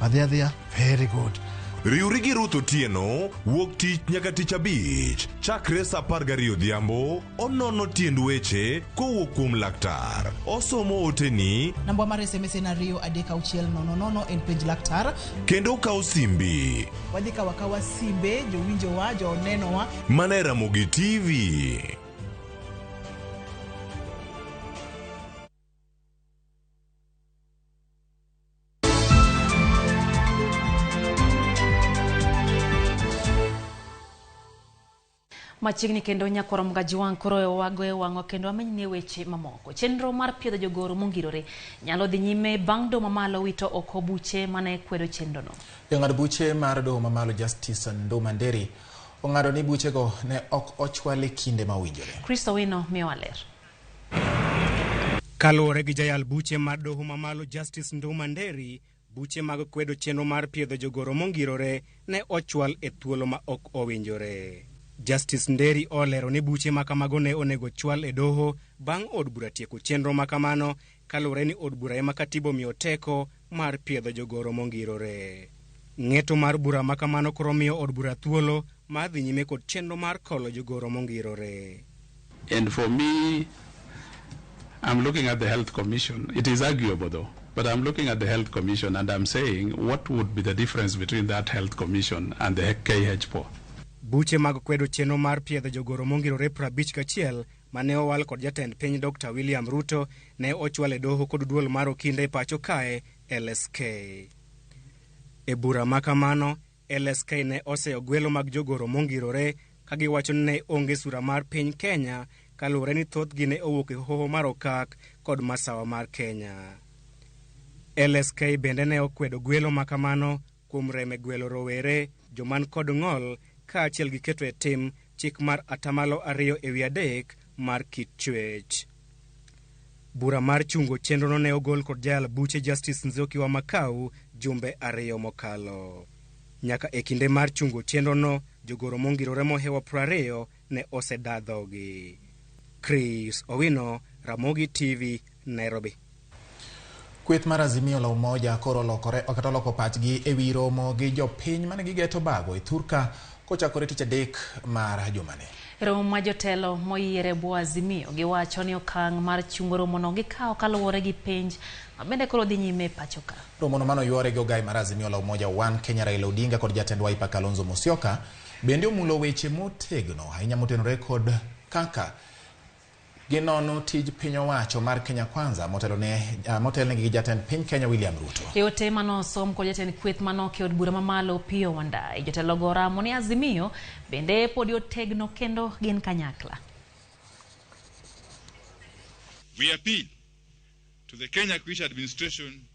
adhi adhiya very good.
Riwri gi Ruth Otieno wuok tich nyaka tich abich chakre saa 12 odhiambo onono tiend weche kowuok kuom laktar. Osomo oteni
Namba mar SMS en 2 3 6 0 0 en penj laktar.
kendo okawo simbi.
Wadhi kawo akawa simbe jowinjowa, jonenowa.
Mana e Ramogi TV.
Machiegni kendo nyakwar Mgajuang' koro wago e wang'wa kendo wamenynie weche mamoko. Chenro mar piedho jogoro mongirore nyalo dhi nyime bang' doho mamalo wito oko buche mane kwedo chenrono.
Jang'ad buche mar doho mamalo Justice Nduma Nderi ong'ado ni buchego ne ok ochwal e kinde ma owinjore.
Chris Owino miyowa ler.
Kaluwore gi jayal buche mar doho mamalo Justice Nduma Nderi, buche mag kwedo chenro mar piedho jogoro mongirore ne ochwal e thuolo ma ok owinjore. Justice Nderi olero ni buche ma kamago ne onego chwal e doho bang' od bura tieko chenro ma kamano kaluwore ni od bura ema katiba omiyo teko mar piedho jogoro mongirore. Ng'eto mar bura ma kamano koro miyo od bura thuolo mar dhi nyime kod chenro mar kolo jogoro mongirore.
And for me, I'm looking at the Health Commission. It is arguable though, but I'm looking at the Health Commission and I'm saying what would be the difference between that Health Commission and the KH4?
Buche mag kwedo chenro mar piedho jogoro mongirore 51 mane owal kod jatend piny Dr. William Ruto ne ochwal e doho kod duol mar okinde e pacho kae LSK. E bura ma kamano, LSK ne oseyo gwelo mag jogoro mongirore ka giwacho ni ne onge sura mar piny Kenya kaluwore ni thothgi ne owuok e hoho mar Okak kod masawa mar Kenya. LSK bende ne okwedo gwelo ma kamano kuom reme gwelo rowere, joman kod ng'ol kaachiel gi keto e tim chik mar 2.3% mar kit chwech. Bura mar chungo chenrono ne ogol kod jayal buche Justice Nzioki Wamakau jumbe 2 mokalo. Nyaka e kinde mar chungo chenrono, jogoro mongirore mohewo 20 ne oseda dhogi. Chris Owino, Ramogi TV, Nairobi.
Kweth mar Azimio la Umoja koro olokore kata oloko pachgi e wi romo gi jopiny mane gigeto bago e thurka kochakore tich adek mar jumani.
Romo ma jotelo moyier e bwo Azimio giwacho ni okang' mar chungo romono gikawo kaluwore gi penj ma bende koro dhi nyime e pacho ka.
Romono mano yuore gi ogai mar Azimio la Umoja One Kenya Raila Odinga kod jatend Wiper Kalonzo Musyoka bende omulo weche motegno ahinya motenore kod kaka ginono tij piny owacho mar Kenya Kwanza motelnegi gi jatend piny Kenya William Ruto.
E ote manosom kod jatend kweth manoke od bura mamalo Opiyo Wandayi, jotelogo oramo ni Azimio bende podi otegno kendo gin kanyakla.
We appeal to the Kenya Kwisha administration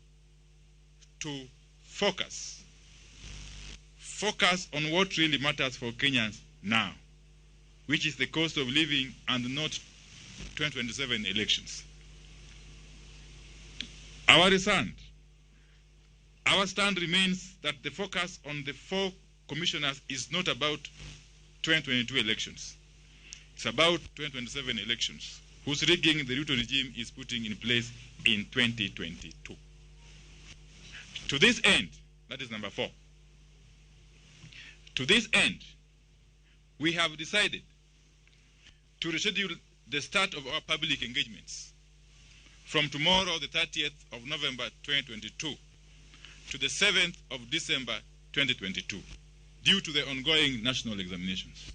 to focus on what really matters for Kenyans now, which is the cost of living and not 2027 elections. Our stand remains that the focus on the 4 commissioners is not about 2022 elections. It's about 2027 elections, whose rigging the Ruto regime is putting in place in 2022. To this end, that is number 4. To this end, we have decided to reschedule the start of our public engagements from tomorrow, the 30th of November 2022, to the 7th of December 2022, due to the ongoing national examinations.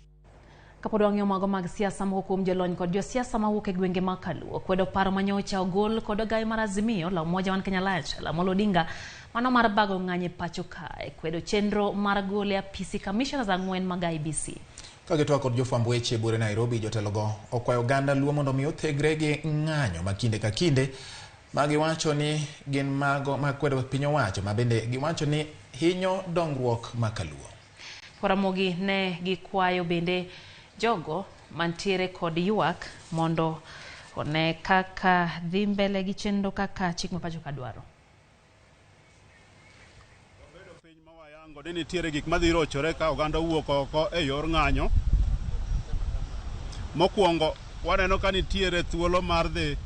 Kapod wang'iyo mago mag siasa moko kuom jolony kod josiasa mawuok e gwenge mag Kaluo kwedo paro manyocha ogol kod ogai mar Azimio la Umoja One Kenya Alliance Raila Amolo Odinga mano mar bago ng'anyo e pacho kae kwedo chenro mar golo e apisi commissioners 4 mag IEBC.
Ka gitwak kod jofwamb weche e buore Nairobi, jotelogo okwayo oganda Luo mondo mi othegre gi ng'anyo ma kinde ka kinde ma giwacho ni gin mago ma kwedo piny owacho ma bende giwacho ni hinyo dongruok ma Kaluo.
Ramogi ne gikwayo bende jogo mantiere kod ywak mondo one kaka dhi mbele gi chenro kaka chik ma pacho ka dwaro.
Ni nitiere gik madhi rochore ka oganda owuok oko e yor ng'anyo. Mokwongo waneno ka nitiere thuolo mar dhi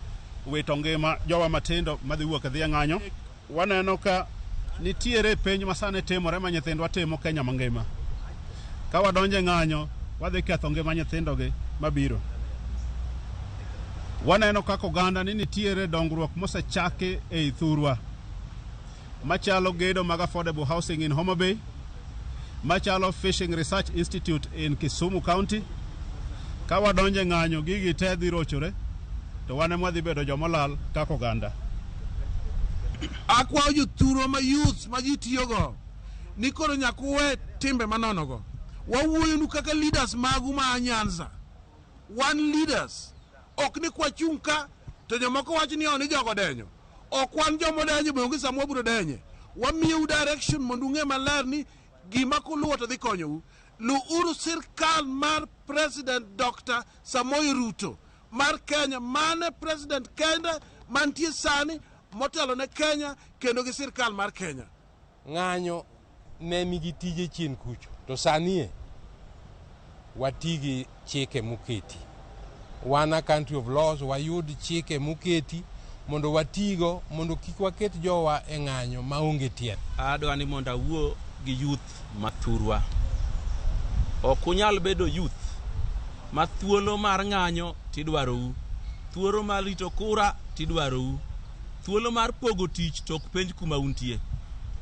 wito ngima jowa matindo madhi wuok e dhi e ng'anyo. Waneno ka Nitiere penj ma sani timore ma nyithindwa timo Kenya mangima. Ka wadonjo e ng'anyo, wadhi ketho ngima nyithindogi mabiro. Waneno kaka oganda ni nitiere dongruok mosechaki ei thurwa machalo gedo mag affordable housing in Homa Bay, machalo Fishing Research Institute in Kisumu County. Ka wadonjo e ng'anyo, gigi te dhi rochore, to wan ema wadhi bedo jomolal kaka oganda.
Akwayo jothurwa ma youths ma ji tiyogo ni koro nyaka uwe timbe manonogo. Wawuoyonu kaka leaders magu ma Nyanza. Wan leaders. Ok ni kwachung' ka to jomoko wacho ni ni jogo denyo. Ok wan joma denyo be onge sama wabiro denye. Wamiyou direction mondo ung'e maler ni gima kuluwo to dhi konyou. Luuru sirkal mar President Dr. Samoei Ruto mar Kenya mane president kende mantie sani motelo ne Kenya kendo gi sirkal mar Kenya.
Ng'anyo ne nigi tije chien kucho to sani e wati gi chike moketi. Wan a country of laws, wayud chike moketi mondo watigo mondo kik waket jowa e ng'anyo maonge tiend.
Adwa ni mondo awuo gi youth mathurwa. Ok unyal bedo youth ma thuolo mar ng'anyo tidwarou, thuolo mar rito kura tidwarou, thuolo mar pogo tich to ok penj kuma untie.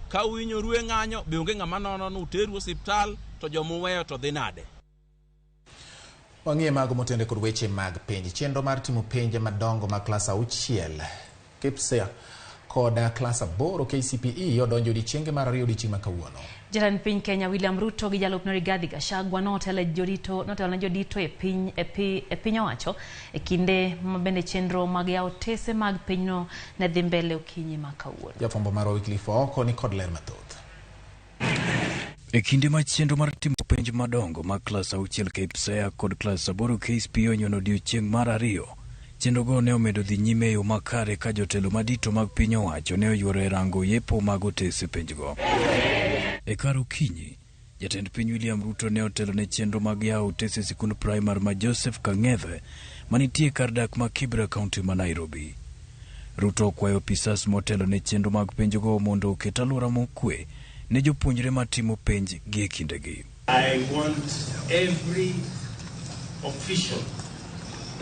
Ka uhinyoru e ng'anyo be onge ng'ama nono ni uteru osiptal to jomuweyo to dhi nade.
Wang'iye mago motende kod weche mag penj. Chenro mar timo penj madongo mag klas 6 KPSEA kod klas 8 KCPE odonjo odiechienge mar 2 odiechieng' ma kawuono.
Jatend piny Kenya William Ruto gi jalupne Rigathi Gachagua notelo ne jodito e piny owacho e kinde ma bende chenro mag yawo otese mag pinyno ne dhi mbele okinyi ma kawuono.
Jafwambo marwa Wycliffe Ooko ni kod ler mathoth.
E kinde ma chenro mar timo penj madongo mag klas 6 KPSEA kod klas 8 KCPE onyono odiechieng' mar 2, chenrogo ne omedo dhi nyime e yo makare ka jotelo madito mag piny owacho ne oyuoro e rango yepo mag otese penjgo. E kar okinyi, jatend piny William Ruto ne otelo ne chenro mag yawo otese sikund primar ma Joseph Kang'ethe manitie kar dak ma Kibra, kaunti ma Nairobi. Ruto okwayo apisas motelo ne chenro mag penjgo mondo oket alwora mokwe ne jopuonjre matimo penj gi e kindegi.
I want every official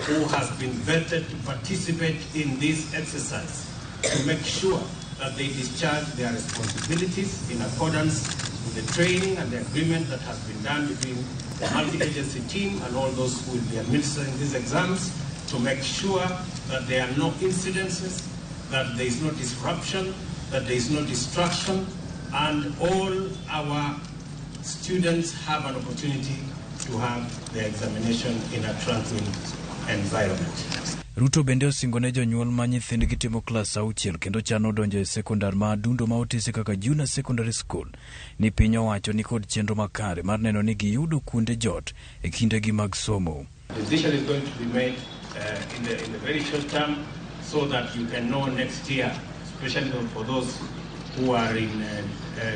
who has been vetted to participate in this exercise to make sure that they discharge their responsibilities in accordance with the training and the agreement that has been done between the multi-agency team and all those who will be administering these exams, to make sure that there are no incidences, that there is no disruption, that there is no distraction, and all our students have an opportunity to have their examination in a tranquil environment.
Ruto bende osingo ne jonyuol ma nyithindgi timo klas 6 kendo chano donjo e sekondar ma Adundo ma otisi kaka Junior Secondary School ni piny owacho ni kod chenro makare mar neno ni giyudo kuonde jot e kindegi mag somo.
The decision is going to be made in the very short term so that you can know next year, especially for those who are in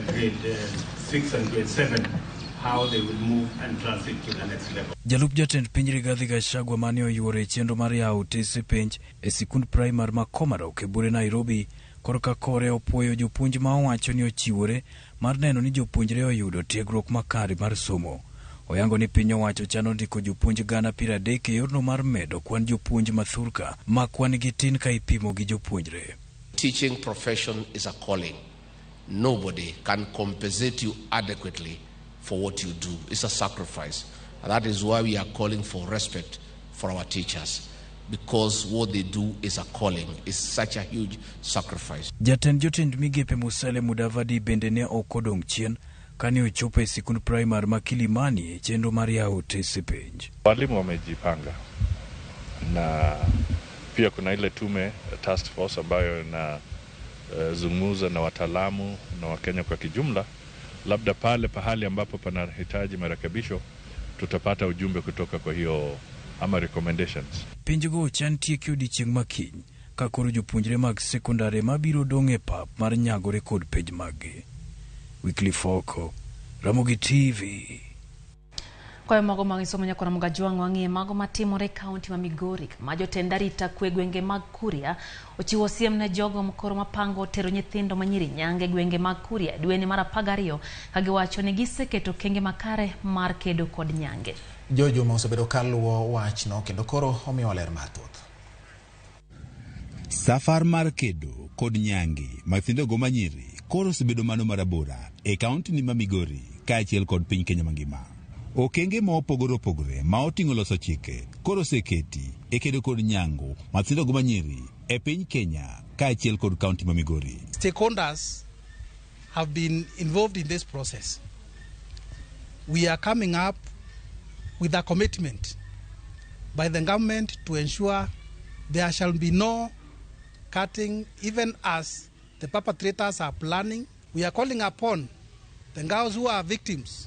grade 6 and grade 7, how they will move and transit to the next level.
Jalup jatend piny Rigathi Gachagua mane oyuoro e chenro mar yawo otese penj e sikund primar ma Komarok e bure Nairobi korka kore opuoyo jopuonj ma owacho ni ochiwore mar neno ni jopuonjre oyudo tiegruok makare mar somo. Oyango ni piny owacho chano ndiko jopuonj 30,000 e yorno mar medo kwan jopuonj mathurka ma kwan gi tin ka ipimo gi jopuonjre.
Teaching profession is a calling. Nobody can compensate you adequately for what you do. It's a sacrifice. And that is why we are calling for respect for our teachers, because what they do is a calling. It's such a huge sacrifice.
Jatend jotend migepe Musalia Mudavadi bende ne ok odong' chien kane ochopo e sikund primar ma Kilimani e chenro mar yawo otese penj.
Walimu wamejipanga, na pia kuna ile tume task force ambayo inazungumza na wataalamu na Wakenya kwa kijumla. Labda pale pahali ambapo panahitaji marekebisho tutapata ujumbe kutoka kwa hiyo ama recommendations.
Penjgo ochan tieki odiechieng' ma kiny ka koro jopuonjre mag sekondar mabiro dong' e pap mar nyagore kod penj maggi. Wycliffe Ooko, Ramogi TV.
Kwayo mago mag somo nyakora Mugajwang' wang'iye mago matimore e kaunti ma Migori kama jotend arita kwe gwenge mag Kuria ochiwo siem ne jogo mokoro mapango tero nyithindo manyiri nyange gwenge mag Kuria dweni mar 12 ka giwacho ni giseketo okenge makare mar kedo kod nyange.
Jojuma osebedo kaluwo wachno kendo koro omiyo ler mathoth.
Safar mar kedo kod nyange nyithindogo manyiri koro osebedo mano marabora e kaunti ni ma Migori kaachiel kod piny Kenya mangima. Okenge ma opogore opogore ma oting'o loso chike koro oseketi e kedo kod nyango nyithindogo manyiri e piny Kenya kaachiel kod kaunti ma Migori.
Stakeholders have been involved in this process. We are coming up with a commitment by the government to ensure there shall be no cutting, even as the perpetrators are planning. We are calling upon the girls who are victims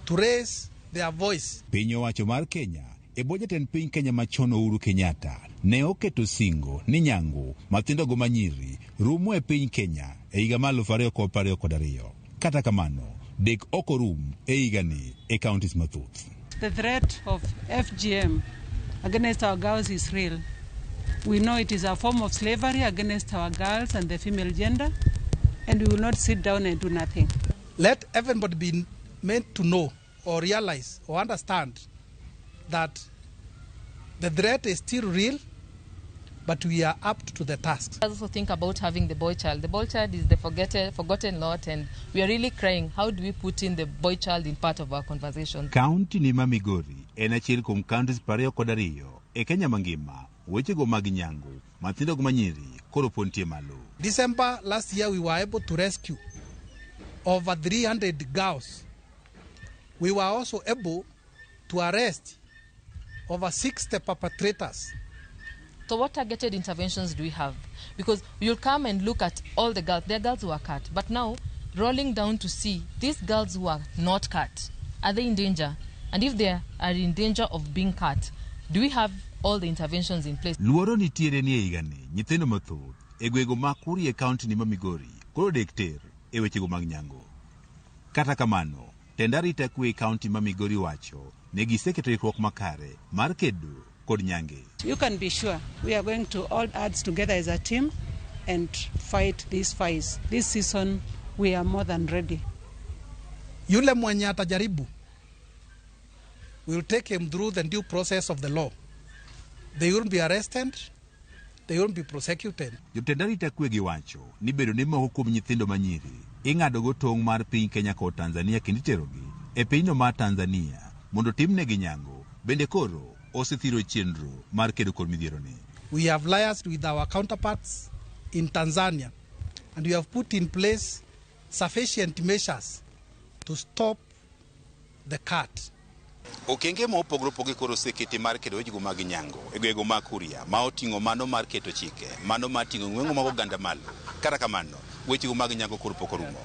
to raise their voice.
Piny owacho mar Kenya e bwo jatend piny Kenya machon Uhuru Kenyatta ne oketo singo ni nyango nyithindogo manyiri rumo e piny Kenya e higa mar 2022. Kata kamano, dek ok orum e higani e counties mathoth.
The threat of FGM against our girls is real. We know it is a form of slavery against our girls and the female gender, and we will not sit down and do nothing.
Let everybody be meant to know or realize or understand that the threat is still real, but we are up to the task.
I also think about having the boy child. The boy child is the forgotten lot, and we are really crying, how do we put in the boy child in part of our conversation?
Kaunti ni ma Migori en achiel kuom counties 22 e Kenya mangima wechego mag nyango nyithindogo manyiri koro pod nitie malo.
December last year we were able to rescue over 300 girls. We were also able to arrest over 60 perpetrators.
So what targeted interventions do we have? Because you'll come and look at all the girls. There are girls who are cut. But now, rolling down to see these girls who are not cut, are they in danger? And if they are in danger of being cut, do we have all the interventions in place?
Luoro nitiere ni e higani nyithindo mathoth e gwego ma Kuria e kaunti ni ma Migori koro dek ter e wechego mag nyango. Kata kamano, tend arita kwe e kaunti ma Migori wacho ne giseketo ikruok makare mar kedo kod nyange.
You can be sure we are going to all add together as a team and fight these fires. This season we are more than ready.
Yule mwenye atajaribu, we will take him through the due process of the law. They won't be arrested, they won't be prosecuted.
Jotend arita kwe giwacho ni bedo ni moko kuom nyithindo manyiri ing'adogo tong' mar piny Kenya kod Tanzania kendo iterogi e pinyno mar Tanzania mondo timnegi nyango bende koro osethiro chenro mar kedo kod midhieroni.
We have liaised with our counterparts in Tanzania and we have put in place sufficient measures to stop the cut.
Okenge ma opogore opogore koro oseketi mar kedo wechego mag nyango e gwego mag Kuria ma oting'o mano mar keto chike, mano mar ting'o ng'weng'o mag oganda malo. Kata kamano, wechego mag nyango koro pok orumo.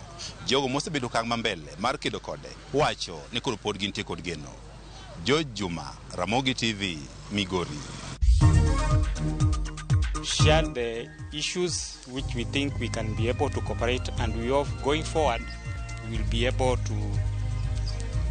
Jogo mosebedo okang' ma mbele mar kedo kode wacho ni koro pod gintie kod geno. George Juma, Ramogi TV, Migori.
Share the issues which we think we can be able to cooperate, and we hope going forward we will be able to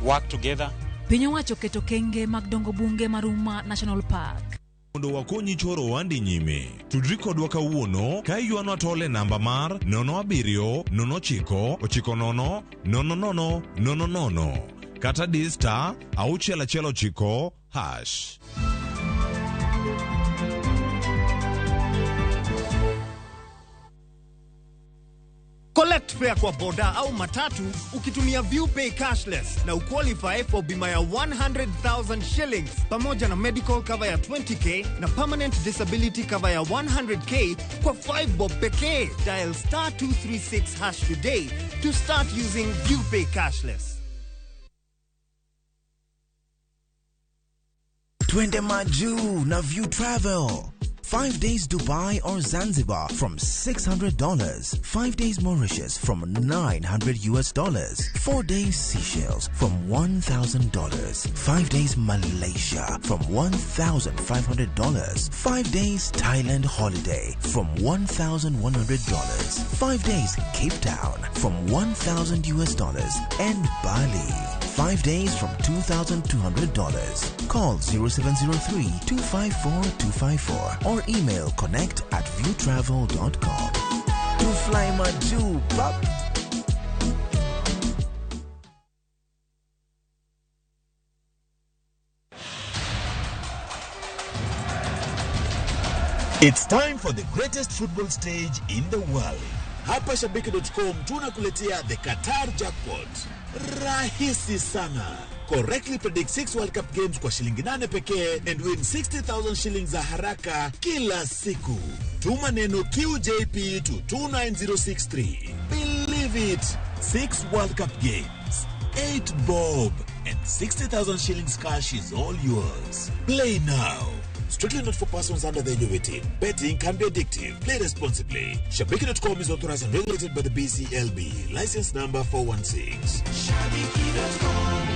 work together.
Piny owacho keto kenge mag dongo bunge mar Uma National Park.
Mondo wakonyi choro wandi nyime, tudri kodwa kawuono ka iywanwa tol e namba mar 07 09 90 00 00 kata di star 619 hash.
Collect fare kwa boda au matatu ukitumia ViewPay cashless na uqualify for bima ya 100,000 shillings pamoja na medical cover ya 20k na permanent disability cover ya 100k kwa 5 bob pekee. Dial star 236 hash today to start using ViewPay cashless.
Twende Maju na View Travel. 5 days Dubai or Zanzibar from $600. 5 days Mauritius from $900. 4 days Seychelles from $1,000. 5 days Malaysia from $1,500. 5 days Thailand holiday from $1,100. 5 days Cape Town from $1,000 and Bali 5 days from $2,200. Call 0703 254 254 or email connect@viewtravel.com. To fly Maju, pap.
It's time for the greatest football stage in the world. Hapa Shabiki.com tunakuletea the Qatar Jackpot. Rahisi sana. Correctly predict 6 World Cup games kwa shilingi 8 pekee and win 60,000 shillings za haraka kila siku. Tuma neno QJP to 29063. Believe it. 6 World Cup games, 8 bob and 60,000 shillings cash is all yours. Play now. Strictly not for persons under the age of 18. Betting can be addictive. Play responsibly. Shabiki.com is authorized and regulated by the BCLB. License number 416.
Shabiki.com.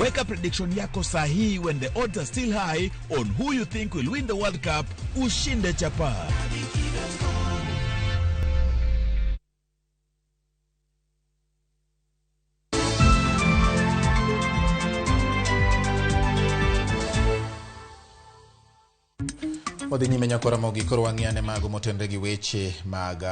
Weka prediction yako sahihi when the odds are still high on who you think will win the World Cup. Ushinde chapa.
Wadhi nyime nyakora mogi koro wang'iyane mago motenre gi weche mag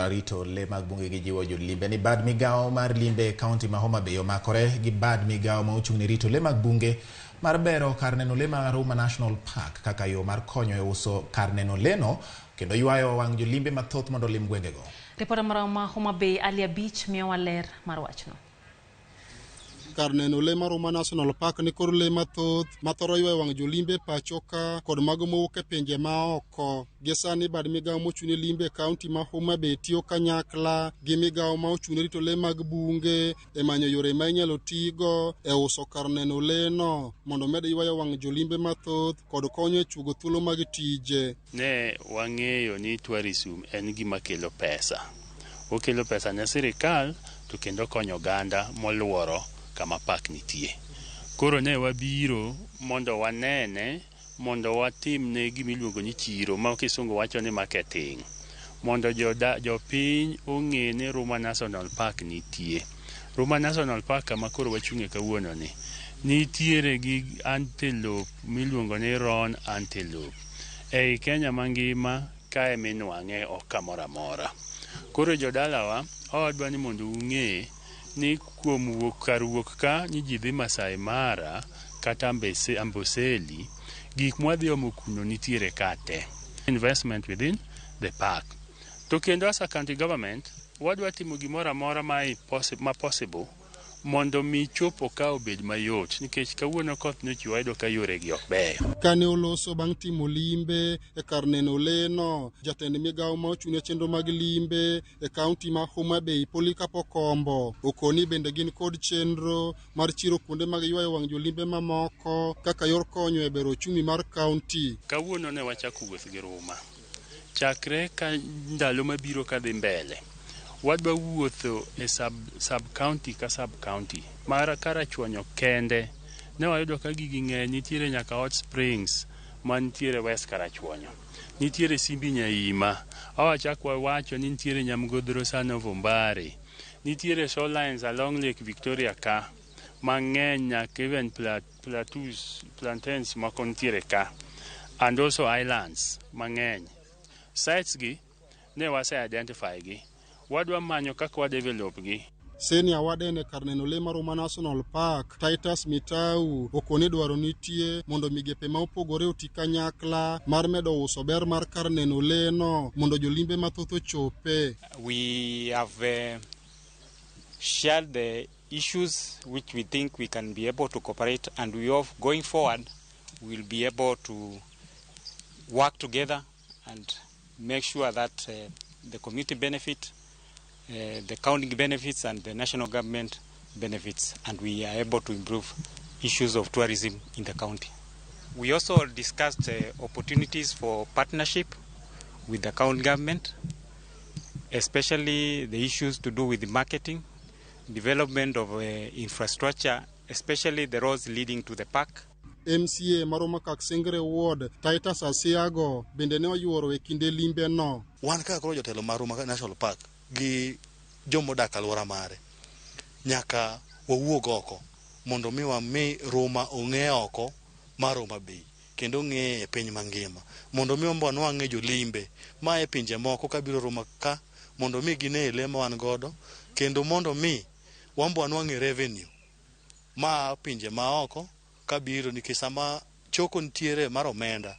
rito le mag bunge gi jiwo jolimbe ni bad migawo mar limbe e kaunti ma Homa Bay omakore gi bad migawo ma ochung' ne rito le mag bunge mar bero kar neno le mar Ruma National Park kaka yo mar konyo e uso kar neno leno kendo ywayo wang' jolimbe mathoth mondo olim gwengego.
Ripota marwa ma Homa Bay Ali Abich miyowa ler mar wachno.
Kar neno le mar Ruma National Park ni kod le mathoth mathoro ywayo wang' jolimbe pacho ka kod mago mowuok e pinje maoko. Gi sani bad migawo mochung' ne limbe e kaunti ma Homa Bay tiyo kanyakla gi migawo ma ochung' ne rito le mag bunge e manyo yore ma inyalo tigo e uso kar neno le no mondo med ywayo wang' jolimbe mathoth kod konyo e chugo thuolo mag tije.
Ne wang'eyo ni tourism en gima kelo pesa. Okelo pesa ne sirikal to kendo konyo oganda moluoro kama park nitie. Koro ne wabiro mondo wanene, mondo watimne gimiluongo ni chiro ma kisungu wacho ni marketing, mondo jopiny ong'e ni Ruma National Park nitie. Ruma National Park kama koro wachung'e kawuono ni nitiere gi antelope miluongo ni roan antelope. Ei Kenya mangima kae minwang'e ok kamoro amora. Koro jodalawa awadwa ni mondo ung'e ni kuom wuok kar wuok ka ni ji dhi Masai Mara kata Amboseli, gik mwadhi omo kuno nitiere ka te. Investment within the park. To kendo as a county government, wadwa timo gimoro amora ma possible mondo mi chopo ka obed mayot, nikech kawuono koth nochwe wayudo ka yoregi ok beyo.
Kane oloso bang' timo limbe e kar neno le no, jatend migawo ma ochung' ne chenro mag limbe e kaunti ma Homa Bay Polycarp Okombo okoni bende gin kod chenro mar chiro kuonde mag ywayo wang' jolimbe mamoko kaka yor konyo e bero ochumi mar kaunti.
Kawuono ne wachako wuoth gi Ruma. Chakre ka ndalo mabiro kadhi mbele, wadwa wuotho e sub county ka sub county. Mara Karachuonyo kende ne wayudo ka gigi ng'eny, nitiere nyaka Hot Springs mantiere West Karachuonyo, nitiere Simbi Nyaima, awachak wawacho ni nitiere Nyamgodhro Son of Ombare, nitiere shorelines along Lake Victoria ka mang'eny nyaka even plateaus, plantains moko nitiere ka, and also islands mang'eny. Sites gi ne wase identify gi, wadwa manyo kaka wa develop gi.
Senior warden e kar neno le mar Ruma National Park, Titus Mitau, okoni dwaro nitie mondo migepe ma opogore oti kanyakla mar medo uso ber mar kar neno le no mondo jolimbe mathoth ochope.
We have shared the issues which we think we can be able to cooperate, and we hope going forward we will be able to work together and make sure that the community benefit, the county benefits and the national government benefits, and we are able to improve issues of tourism in the county. We also discussed opportunities for partnership with the county government, especially the issues to do with marketing, development of infrastructure, especially the roads leading to the park.
MCA maroma kak Sengre Ward Titus Asiago bende ne oyuoro e kinde limbe no.
Wan kaka koro jotelo mar Ruma National Park gi jomodak alwora mare nyaka wawuog oko mondo mi wami Ruma ong'e oko mar Homa Bay kendo ong'e e piny mangima mondo mi wanwang'e jolimbe ma e pinje moko kabiro Ruma ka mondo mi gine le ma wan godo kendo mondo mi wambo wanwang'e revenue ma pinje ma oko kabiro nikech sama choko nitiere mar omenda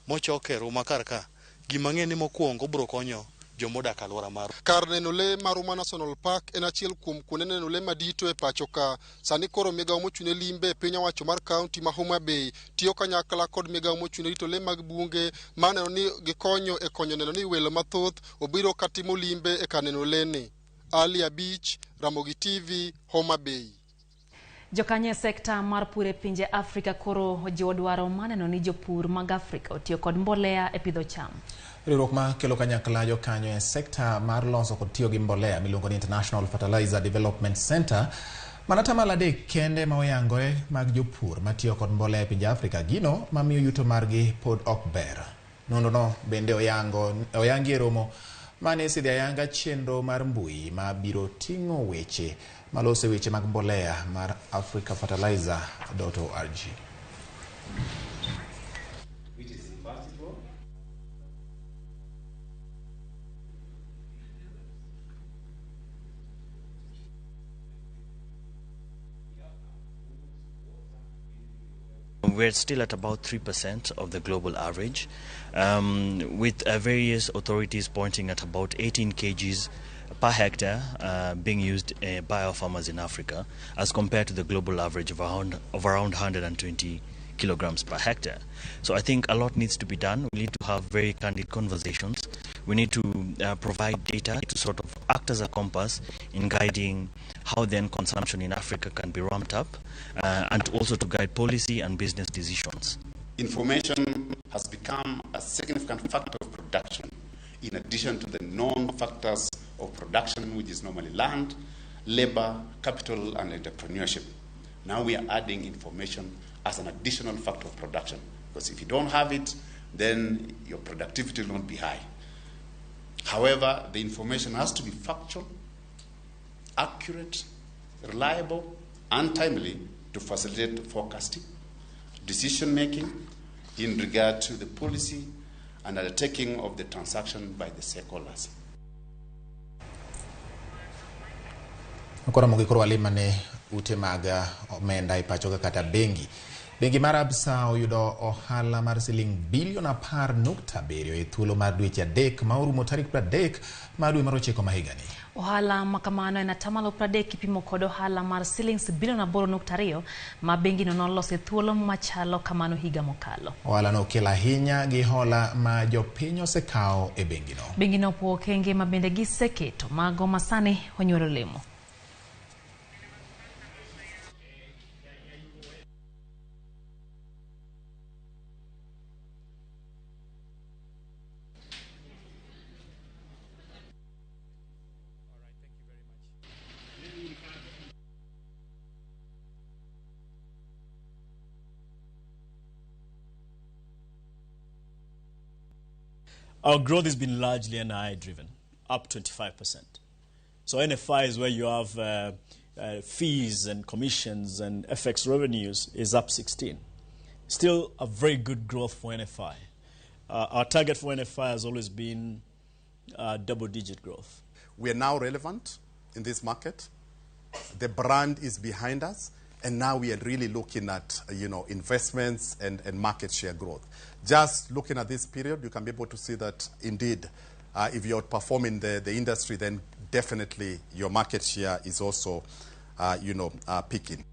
mochok e Ruma kar ka gima ng'e ni mokwongo biro konyo jomodak alwora mar.
Kar neno le mar Ruma National Park en achiel kuom kuonde neno le madito e pacho ka. Sani koro migawo mochung'ne limbe e piny owacho mar kaunti ma Homa Bay tiyo kanyakla kod migawo mochung'ne rito le mag bunge maneno ni gikonyo e konyo neno ni welo mathoth obiro katimo limbe e kar neno le ni. Ali Abich, Ramogi TV, Homa Bay.
Jokanyo e sekta mar pur e pinje Afrika koro ojiwo dwaro maneno ni jopur mag Afrika otiyo kod mbolea e pidho cham.
Riwruok ma kelo kanyakla jokanyo e sekta mar loso kod tiyo gi mbolea miluongo ni International Fertilizer Development Center mana tamalo 3 kende ma oyangore mag jopur matiyo kod mbolea e pinje Afrika gino mamiyo yuto margi pod ok ber. Nonrono bende oyangi e romo mane isidho ayanga chenro mar mbui ma biro ting'o weche maloso weche mag mbolea mar africafertilizer.org.
We're still at about 3% of the global average, with various authorities pointing at about 18 kgs per hectare being used by our farmers in Africa, as compared to the global average of around 120 kilograms per hectare. So I think a lot needs to be done. We need to have very candid conversations. We need to provide data to sort of act as a compass in guiding how then consumption in Africa can be ramped up, and also to guide policy and business decisions.
Information has become a significant factor of production, in addition to the known factors of production, which is normally land, labor, capital, and entrepreneurship. Now we are adding information as an additional factor of production, because if you don't have it, then your productivity will not be high. However, the information has to be factual, accurate, reliable, and timely to facilitate forecasting, decision-making in regard to the policy and undertaking of the transaction by the stakeholders.
Koro mogik walimane ute mag omenda e pacho kata bengi. Bengi mar Absa oyudo ohala mar siling bilion 10.7 e thuolo mar dweche 3 ma orumo tarik 30 mar dwe mar 9 ma higani.
Ohala makamano en atamalo 30 kipimo kod ohala mar silings bilion 8.2 ma bengi no noloso e thuolo machalo kamano higa mokalo.
Ohala no okelo ahinya gi hola ma jopiny osekawo e bengino.
Bengino opuo okenge ma bende giseketo mago masani onyuolo lemo.
Our growth has been largely NII driven, up 25%. So NFI is where you have fees and commissions and FX revenues is up 16. Still a very good growth for NFI. Our target for NFI has always been double-digit growth.
We are now relevant in this market. The brand is behind us. And now we are really looking at, you know, investments and market share growth. Just looking at this period, you can be able to see that indeed, if you're outperforming the industry, then definitely your market share is also, peaking.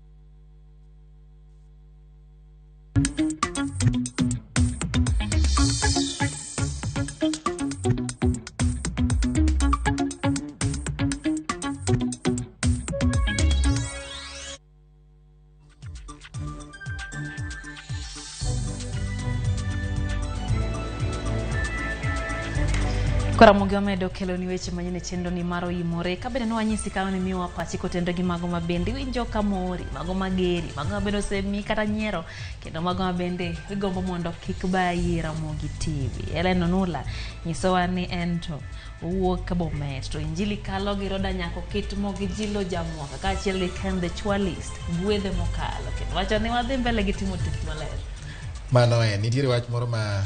Koro wamedo kelo ni weche manyien e chenro ni mar Oimore. Ka bende nwanyisi kanyo ni miwa pachi kotenore gi mago ma bende iwinjo ka mori, mago mageri, mago ma bende osemiyi kata nyiero, kendo mago ma bende igombo mondo kik bayi e Ramogi TV. Helen Onula nyisowa ni en to owuok Bomet to Injili kalo gi Roda Nyako Kitmo gi Jilo Jamwaka kaachiel gi Ken the Chwalist gwedhe mokalo kendo wacho ni wadhi mbele gi timo tich maler.
Mano en nitiere wach moro ma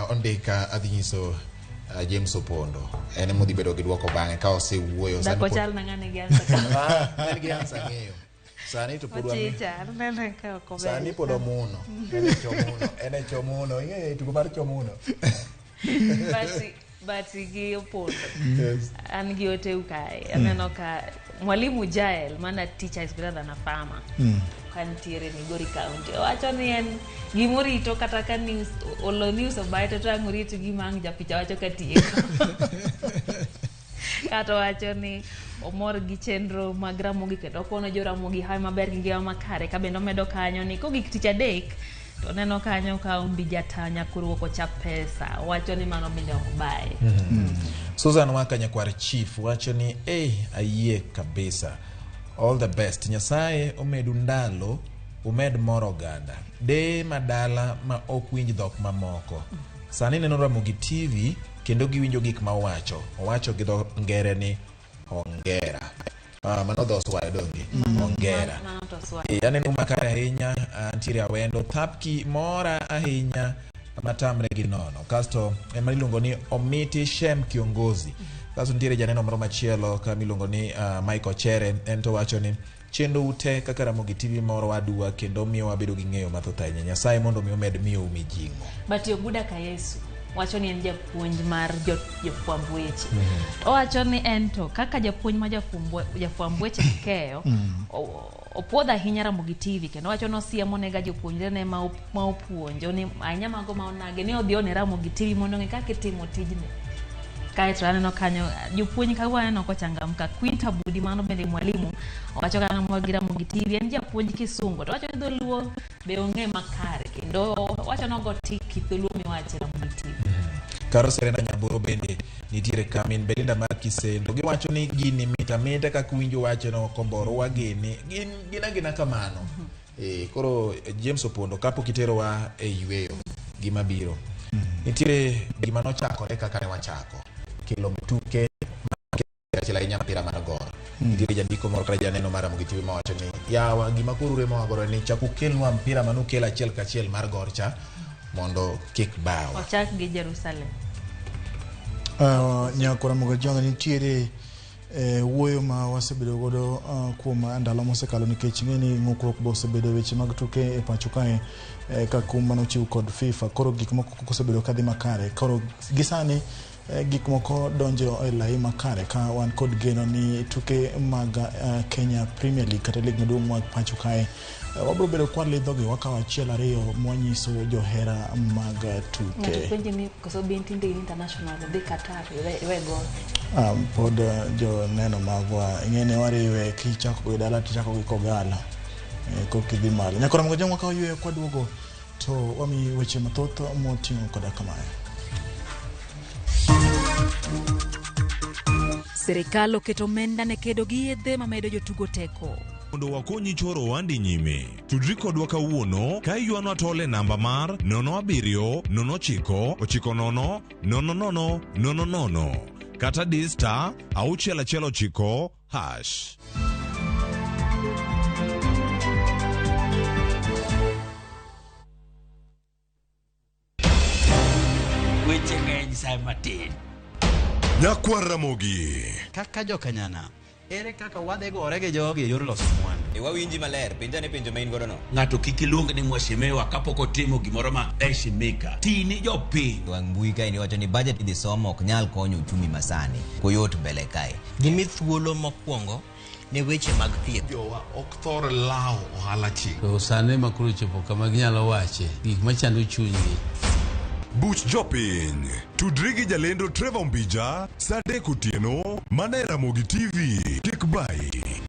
ondika adhi nyiso James Opondo en ema odhi bedo gi duoko bang'e ka osewuoyo. Sani
Dak
pod-
ochal na ng'ani gi answer ka.
Ah, en gi answer ang'eyo. Sani to pod wami-
Ochicha, aneno ka ok ober.
Sani pod omuno. En e chomuno. En e chomuno. Ing'eyo tugo mar chomuno.
Bati gi Opondo.
Yes.
An gi oteu kae. Aneno ka Mwalimu Jael mana teacher is better than a farmer. Ka nitiere Migori County. Owacho ni en gimorito kata ka news olo news obaye to ang' orit gima ang' japicha wacho ka tieko. Kata owacho ni omor gi chenro mag Ramogi kendo okono jo Ramogi hawi maber gi ngima makare. Ka bende omedo kanyo ni kogik tich adek to oneno kanyo ka Ombi Jatanya koro kocha pesa. Owacho ni mano bende ok baye.
Susan Waka nyakwar chief wacho ni eh ayie kabisa. All the best. Nyasaye omedu ndalo umed moro oganda. Deye madala ma ok winj dhok mamoko. Sani neno Ramogi TV kendo giwinjo gik ma owacho. Owacho gi dho ngere ni hongera. Mano dho Swahili donge? Hongera.
Mano to Swahili.
Aneno makare ahinya, antiere Awendo, thapki mora ahinya matamre gi nono. Kasto ema iluongo ni Omiti Shem Kiongozi. Kasto nitiere janeno moro machielo ka miluongo ni Michael Chere, en to wacho ni chenro ute kaka Ramogi TV moro aduwa kendo miyo wabedo gi ng'eyo mathoth ahinya. Nyasaye mondo mi omed miyou mijing'o.
Bati Oguda Kayesu wacho ni en japuonj mar jofwamb weche. Owacho ni en to kaka japuonj ma jafwamb weche keyo opuodho ahinya Ramogi TV kendo wacho ni osiemo nega jopuonjrene ma opuonjo ni ahinya mago ma onage ni odhi one Ramogi TV mondo ong'e kaka itimo tijni. Kaeto aneno kanyo jopuonj kawuono aneno kochangamka. Quinta Budi mano bende mwalimu owacho kanyo mor gi Ramogi TV en japuonj kisungu to wacho ni dholuo be ong'e makare kendo wacho ni ogo tik dholuo miwache Ramogi TV.
Karo Serena Nyaboro bende nitiere ka min Belinda mar Kisendo giwacho ni gini mita mita kaka winjo wacho no komboro wagene gin agina kamano. Koro James Opondo kapok iterowa e yweyo gima biro nitiere gima nochakore kaka ne wachako kelo tuke achiel ahinya mpira mar gor. Nitiere jandiko moro kata janeno mar Ramogi TV mawacho ni yawa gima koro uremo wagoro ni chak ukelnwa mpira manukel achiel kachiel mar gor cha mondo kik bawa.
Ochak gi Jerusalem.
Nyakora Ramogi nitiere wuoyo ma wasebedo godo kuom ndalo mosekalo nikech ing'e ni ng'ukruok be osebedo weche mag tuke e pacho kae ka kum manochiw kod FIFA. Koro gik moko osebedo kadhi makare. Koro gi sani gik moko donjo e lai makare ka wan kod geno ni tuke mag Kenya Premier League kata lig maduong' mag pacho kae wabiro bedo kwa lidhogi wakawo achiel ariyo mwanyiso johera mag tuke.
Ng'ato penji ni koso be tinde in international dhi Qatar iwe gol.
Pod joneno magwa ing'e ni wariwe kichako gi dala tichako gi Kogalo koka idhi malo. Nyakora Ramogi Ojwang' wakawo yweyo kwaduogo to wamiyi weche mathoth moting'o koda kamae.
Sirikal oketo omenda ne kedo gi yedhe mamedo jotugo teko.
Mondo wakonyi choro ohandi nyime, tudri kodwa kawuono ka iywanwa tol e namba mar 07 09 90 00 00 kata di star 619 hash.
Weche ng'eny sa matin.
Nyakwar Ramogi.
Kaka jokanyana, ere kaka wadhi gore gi jogi e yor loso mwandu?
Wawinji maler, penja ne penjo ma in godo no.
Ng'ato kik iluong ni mheshimiwa kapok otimo gimoro ma heshimika. Ti ni jopiny.
Wang' mbui kae ni wacho ni budget idhi somo ok nyal konyo uchumi masani. Koyot mbele kae.
Gimi thuolo mokwongo ne weche mag thieth.
Jowa ok thor lawo ohala chieng'.
To sani ma koro chopo kama ginyalo wache gik machando chunygi.
Buch jopiny. Tudri gi jalendo Trevor Mbija saa 3 otieno mana e Ramogi TV. Kik bayi.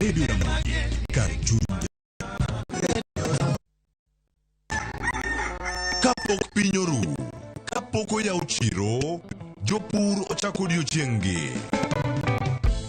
Radio Ramogi, kar chuny. Kapok piny oru, kapok oyaw chiro, jopur ochako odiochieng'-gi.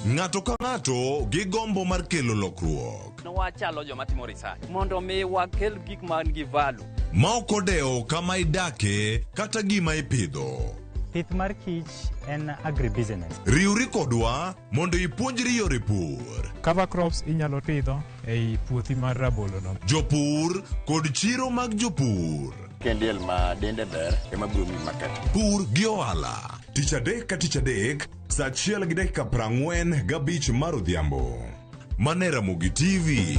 Ng'ato ka ng'ato gi gombo mar kelo lokruok.
Wachalo joma timo research mondo mi wakel gik man gi value.
Ma ok odewo kama idake kata gima ipidho.
Pith mar kich en agribusiness.
Riwri kodwa mondo ipuonjri yore pur.
Cover crops inyalo pidho ei puothi mar rabolo no.
Jopur kod chiro mag jopur.
Kendiel ma dende ber ema biro miyi market.
Pur gi ohala. Tich adek ka tich adek, saa achiel gi dakika 45 mar odhiambo. Mane Ramogi TV.